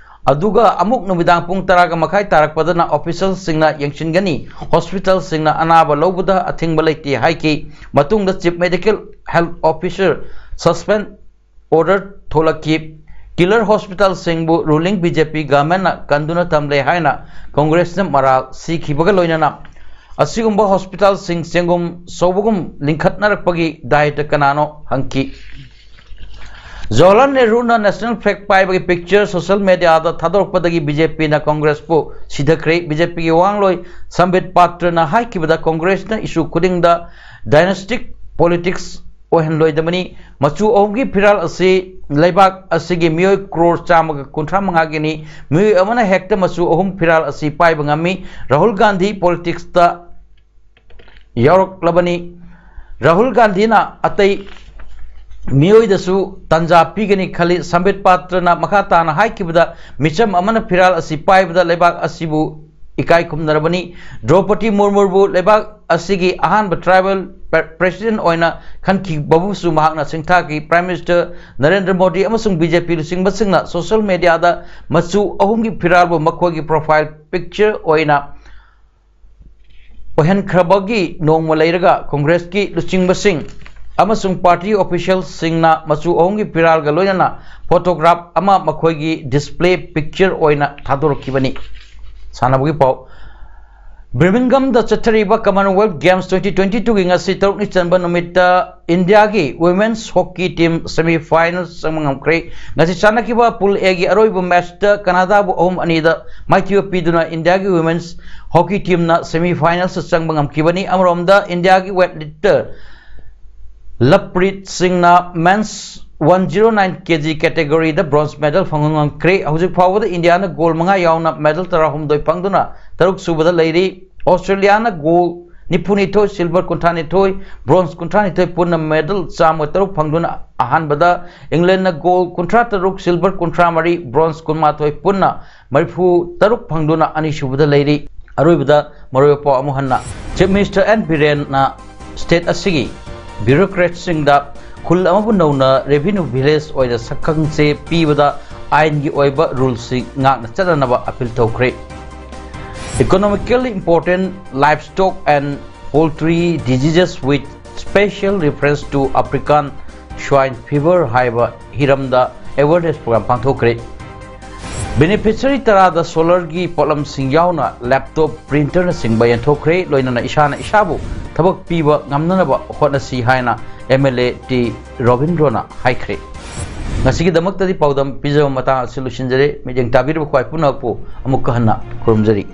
ꯑꯗꯨꯒ ꯑꯃꯨꯛ ꯅꯨꯃꯤꯗꯥꯡ ꯄꯨꯡ ꯇꯔꯥꯒ ꯃꯈꯥꯏ ꯇꯥꯔꯛꯄꯗꯅ officialꯁꯤꯡꯅ ꯌꯦꯡꯁꯤꯟꯒꯅꯤ꯫ Hospitalꯁꯤꯡꯅ ꯑꯅꯥꯕ ꯂꯧꯕꯗ ꯑꯊꯤꯡꯕ ꯂꯩꯇꯦ ꯍꯥꯏꯈꯤ꯫ ꯃꯇꯨꯡꯗ Chief Medical Health Officer suspend order ꯊꯣꯛꯂꯛꯈꯤ꯫ Killer hospitalꯁꯤꯡꯕꯨ ruling BJP governmentꯅ ꯀꯟꯗꯨꯅ ꯊꯝꯂꯦ ꯍꯥꯏꯅ ꯀꯣꯡꯒ꯭ꯔꯦꯁꯅ ꯃꯔꯥꯜ ꯁꯤꯈꯤꯕꯒ ꯂꯣꯏꯅꯅ ꯑꯁꯤꯒꯨꯝꯕ hospitalꯁꯤꯡ ꯆꯦꯡꯒꯨꯝ ꯁꯧꯕꯒꯨꯝ ꯂꯤꯡꯈꯠꯅꯔꯛꯄꯒꯤ ꯗꯥꯏꯇ ꯀꯅꯥꯅꯣ ꯍꯪꯈꯤ꯫ ꯖꯋꯥꯍꯔꯂꯥꯜ ꯅꯦꯍꯔꯨꯅ national flag ꯄꯥꯏꯕꯒꯤ picture social mediaꯗ ꯊꯥꯗꯣꯔꯛꯄꯗꯒꯤ BJPꯅ ꯀꯣꯡꯒ꯭ꯔꯦꯁꯄꯨ ꯁꯤꯊꯈ꯭ꯔꯦ꯫ BJPꯒꯤ ꯋꯥꯉꯥꯡꯂꯣꯏ ꯁꯝꯕꯤꯠ ꯄꯥꯇ꯭ꯔꯅ ꯍꯥꯏꯈꯤꯕꯗ ꯀꯣꯡꯒ꯭ꯔꯦꯁꯅ issue ꯈꯨꯗꯤꯡꯗ dynastic politics ꯑꯣꯏꯍꯟꯂꯣꯏꯗꯕꯅꯤ꯫ ꯃꯆꯨ ꯑꯍꯨꯝꯒꯤ ꯐꯤꯔꯥꯜ ꯑꯁꯤ ꯂꯩꯕꯥꯛ ꯑꯁꯤꯒꯤ ꯃꯤꯑꯣꯏ ꯀ꯭ꯔꯣꯔ ꯆꯥꯝꯃꯒ ꯀꯨꯟꯊ꯭ꯔꯥ ꯃꯉꯥꯒꯤꯅꯤ꯫ ꯃꯤꯑꯣꯏ ꯑꯃꯅ ꯍꯦꯛꯇ ꯃꯆꯨ ꯑꯍꯨꯝ ꯐꯤꯔꯥꯜ ꯑꯁꯤ ꯄꯥꯏꯕ ꯉꯝꯃꯤ꯫ ꯔꯥꯍꯨꯜ ꯒꯥꯟꯙꯤ politicsꯇ ꯌꯥꯎꯔꯛꯂꯕꯅꯤ꯫ ꯔꯥꯍꯨꯜ ꯒꯥꯟꯙꯤꯅ ꯑꯇꯩ ꯃꯤꯑꯣꯏꯗꯁꯨ ꯇꯥꯟꯖꯥ ꯄꯤꯒꯅꯤ ꯈꯜꯂꯤ꯫ ꯁꯝꯕꯤꯠ ꯄꯥꯇ꯭ꯔꯅ ꯃꯈꯥ ꯇꯥꯅ ꯍꯥꯏꯈꯤꯕꯗ, ꯃꯤꯆꯝ ꯑꯃꯅ ꯐꯤꯔꯥꯜ ꯑꯁꯤ ꯄꯥꯏꯕꯗ ꯂꯩꯕꯥꯛ ꯑꯁꯤꯕꯨ ꯏꯀꯥꯏ ꯈꯨꯝꯅꯔꯕꯅꯤ꯫ ꯗ꯭ꯔꯧꯄꯗꯤ ꯃꯨꯔꯃꯨꯕꯨ ꯂꯩꯕꯥꯛ ꯑꯁꯤꯒꯤ ꯑꯍꯥꯟꯕ ꯇ꯭ꯔꯥꯏꯕꯦꯜ ꯄ꯭ꯔ-, ꯄ꯭ꯔꯦꯁꯤꯗꯦꯟ ꯑꯣꯏꯅ ꯈꯟꯈꯤꯕꯕꯨꯁꯨ ꯃꯍꯥꯛꯅ ꯁꯤꯡꯊꯥꯈꯤ꯫ ꯄ꯭ꯔꯥꯏꯝ ꯃꯤꯅꯤꯁꯇꯔ ꯅꯔꯦꯟꯗ꯭ꯔ ꯃꯣꯗꯤ ꯑꯃꯁꯨꯡ ꯕꯤ ꯖꯦ ꯄꯤ ꯂꯨꯆꯤꯡꯕꯁꯤꯡꯅ ꯁꯣꯁꯤꯌꯦꯜ ꯃꯦꯗꯤꯌꯥꯗ ꯃꯆꯨ ꯑꯍꯨꯝꯒꯤ ꯐꯤꯔꯥꯜꯕꯨ ꯃꯈꯣꯏꯒꯤ ꯄ꯭ꯔꯣꯐꯥꯏꯜ ꯄꯤꯛꯆꯔ ꯑꯣꯏꯅ ꯑꯣꯏꯍꯟꯈ꯭ꯔꯕꯒꯤ ꯅꯣꯡꯃ ꯂꯩꯔꯒ ꯀꯣꯡꯒ꯭ꯔꯦꯁꯀꯤ ꯂꯨꯆꯤꯡꯕꯁꯤꯡ ꯑꯃꯁꯨꯡ ꯄꯥꯔꯇꯤ ꯑꯣꯐꯤꯁꯤꯌꯦꯜꯁꯤꯡꯅ ꯃꯆꯨ ꯑꯍꯨꯝꯒꯤ ꯐꯤꯔꯥꯜꯒ ꯂꯣꯏꯅꯅ ꯐꯣꯇꯣꯒ꯭ꯔꯥꯐ ꯑꯃ ꯃꯈꯣꯏꯒꯤ ꯗꯤꯁꯄ꯭ꯂꯦ ꯄꯤꯛꯆꯔ ꯑꯣꯏꯅ ꯊꯥꯗꯣꯔꯛꯈꯤꯕꯅꯤ꯫ ꯁꯥꯟꯅꯕꯒꯤ ꯄꯥꯎ꯫ ꯕꯔꯃꯤꯡꯒꯝꯗ ꯆꯠꯊꯔꯤꯕ ꯀꯃꯟꯋꯦꯜꯊ ꯒꯦꯝꯁ ꯇ꯭ꯋꯦꯟꯇꯤ ꯇ꯭ꯋꯦꯟꯇꯤ ꯇꯨꯒꯤ ꯉꯁꯤ ꯇꯔꯨꯛꯅꯤ ꯆꯟꯕ ꯅꯨꯃꯤꯠꯇ ꯏꯟꯗꯤꯌꯥꯒꯤ women's hockey team semi final ꯆꯪꯕ ꯉꯝꯈ꯭ꯔꯦ꯫ ꯉꯁꯤ ꯆꯥꯟꯅꯈꯤꯕ ꯄꯨꯜ ꯑꯦꯒꯤ ꯑꯔꯣꯏꯕ ꯃꯦꯆꯇ ꯀꯅꯥꯗꯥꯕꯨ ꯑꯍꯨꯝ ꯑꯅꯤꯗ ꯃꯥꯏꯊꯤꯕ ꯄꯤꯗꯨꯅ ꯏꯟꯗꯤꯌꯥꯒꯤ ꯋꯨꯃꯦꯟꯁ ꯍꯣꯀꯤ ꯇꯤꯝꯅ ꯁꯦꯃꯤ ꯐꯥꯏꯅꯦꯜꯁꯇ ꯆꯪꯕ ꯉꯝꯈꯤꯕꯅꯤ꯫ ꯑꯃꯔꯣꯝꯗ ꯏꯟꯗꯤꯌꯥꯒꯤ ꯋꯦꯠ ꯂꯤꯐꯇꯔ ꯂꯞꯄ꯭ꯔꯤꯠ ꯁꯤꯡꯅ ꯃꯦꯟꯁ ꯋꯥꯟ ꯖꯤꯔꯣ ꯅꯥꯏꯟ ꯀꯦ ꯖꯤ ꯀꯦꯇꯦꯒꯣꯔꯤꯗ ꯕ꯭ꯔꯣꯟꯖ ꯃꯦꯗꯜ ꯐꯪꯕ ꯉꯝꯈ꯭ꯔꯦ꯫ ꯍꯧꯖꯤꯛ ꯐꯥꯎꯕꯗ ꯏꯟꯗꯤꯌꯥꯅ ꯒꯣꯜ ꯃꯉꯥ ꯌꯥꯎꯅ ꯃꯦꯗꯜ ꯇꯔꯥꯍꯨꯝꯗꯣꯏ ꯐꯪꯗꯨꯅ ꯇꯔꯨꯛ ꯁꯨꯕꯗ ꯂꯩꯔꯤ꯫ ꯑꯣꯁꯇ꯭ꯔꯦꯂꯤꯌꯥꯅ ꯒꯣꯜ ꯅꯤꯐꯨꯅꯤꯊꯣꯏ, ꯁꯤꯜꯚꯔ ꯀꯨꯟꯊ꯭ꯔꯥꯅꯤꯊꯣꯏ, ꯕ꯭ꯔꯣꯟꯖ ꯀꯨꯟꯊ꯭ꯔꯥꯅꯤꯊꯣꯏ, ꯄꯨꯟꯅ ꯃꯦꯗꯜ ꯆꯥꯝꯃ ꯇꯔꯨꯛ ꯐꯪꯗꯨꯅ ꯑꯍꯥꯟꯕꯗ, ꯏꯪꯂꯦꯟꯅ ꯒꯣꯜ ꯀꯨꯟꯊ꯭ꯔꯥ ꯇꯔꯨꯛ, ꯁꯤꯜꯚꯔ ꯀꯨꯟꯊ꯭ꯔꯥ ꯃꯔꯤ, ꯕ꯭ꯔꯣꯟꯖ ꯀꯨꯟꯃꯥꯊꯣꯏ, ꯄꯨꯟꯅ ꯃꯔꯤꯐꯨ ꯇꯔꯨꯛ ꯐꯪꯗꯨꯅ ꯑꯅꯤꯁꯨꯕꯗ ꯂꯩꯔꯤ꯫ ꯑꯔꯣꯏꯕꯗ ꯃꯔꯨꯑꯣꯏꯕ ꯄꯥꯎ ꯑꯃꯨꯛ ꯍꯟꯅ꯫ ꯆꯤꯐ ꯃꯤꯅꯤꯁꯇꯔ ꯑꯦꯟ ꯕꯤꯔꯦꯟꯅ ꯁ꯭ꯇꯦꯠ ꯑꯁꯤꯒꯤ ꯕ꯭ꯌꯨꯔꯣꯀ꯭ꯔꯦꯠꯁꯤꯡꯗ ꯈꯨꯜ ꯑꯃꯕꯨ ꯅꯧꯅ ꯔꯦꯚꯤꯅ꯭ꯌꯨ ꯚꯤꯂꯦꯖ ꯑꯣꯏꯅ ꯁꯛꯈꯪꯆꯦ ꯄꯤꯕꯗ ꯑꯥꯏꯟꯒꯤ ꯑꯣꯏꯕ ꯔꯨꯜꯁꯤꯡ ꯉꯥꯛꯅ ꯆꯠꯅꯅꯕ ꯑꯄꯤꯜ ꯇꯧꯈ꯭ꯔꯦ꯫ Economically important livestock and poultry diseases with special reference to African swine fever ꯍꯥꯏꯕ ꯍꯤꯔꯝꯗ ꯑꯦꯋꯦꯔꯅꯦꯁ ꯄ꯭ꯔꯣꯒ꯭ꯔꯥꯝ ꯄꯥꯡꯊꯣꯛꯈ꯭ꯔꯦ꯫ ꯕꯦꯅꯤꯐꯤꯁꯔꯤ ꯇꯔꯥꯗ ꯁꯣꯂꯔꯒꯤ ꯄꯣꯠꯂꯝꯁꯤꯡ ꯌꯥꯎꯅ ꯂꯦꯞꯇꯣꯞ, ꯄ꯭ꯔꯤꯟꯇꯔꯅꯆꯤꯡꯕ ꯌꯦꯟꯊꯣꯛꯈ꯭ꯔꯦ꯫ ꯂꯣꯏꯅꯅ ꯏꯁꯥꯅ ꯏꯁꯥꯕꯨ ꯊꯕꯛ ꯄꯤꯕ ꯉꯝꯅꯅꯕ ꯍꯣꯠꯅꯁꯤ ꯍꯥꯏꯅ ꯑꯦꯝ ꯑꯦꯜ ꯑꯦ ꯇꯤ ꯔꯣꯕꯤꯟꯗ꯭ꯔꯣꯅ ꯍꯥꯏꯈ꯭ꯔꯦ꯫ ꯉꯁꯤꯒꯤꯗꯃꯛꯇꯗꯤ ꯄꯥꯎꯗꯝ ꯄꯤꯖꯕ ꯃꯇꯥꯡ ꯑꯁꯤ ꯂꯣꯏꯁꯤꯟꯖꯔꯦ꯫ ꯃꯤꯠꯌꯦꯡ ꯇꯥꯕꯤꯔꯤꯕ ꯈ꯭ꯋꯥꯏ ꯄꯨꯝꯅꯃꯛꯄꯨ ꯑꯃꯨꯛꯀ ꯍꯟꯅ ꯈꯨꯔꯨꯝꯖꯔꯤ꯫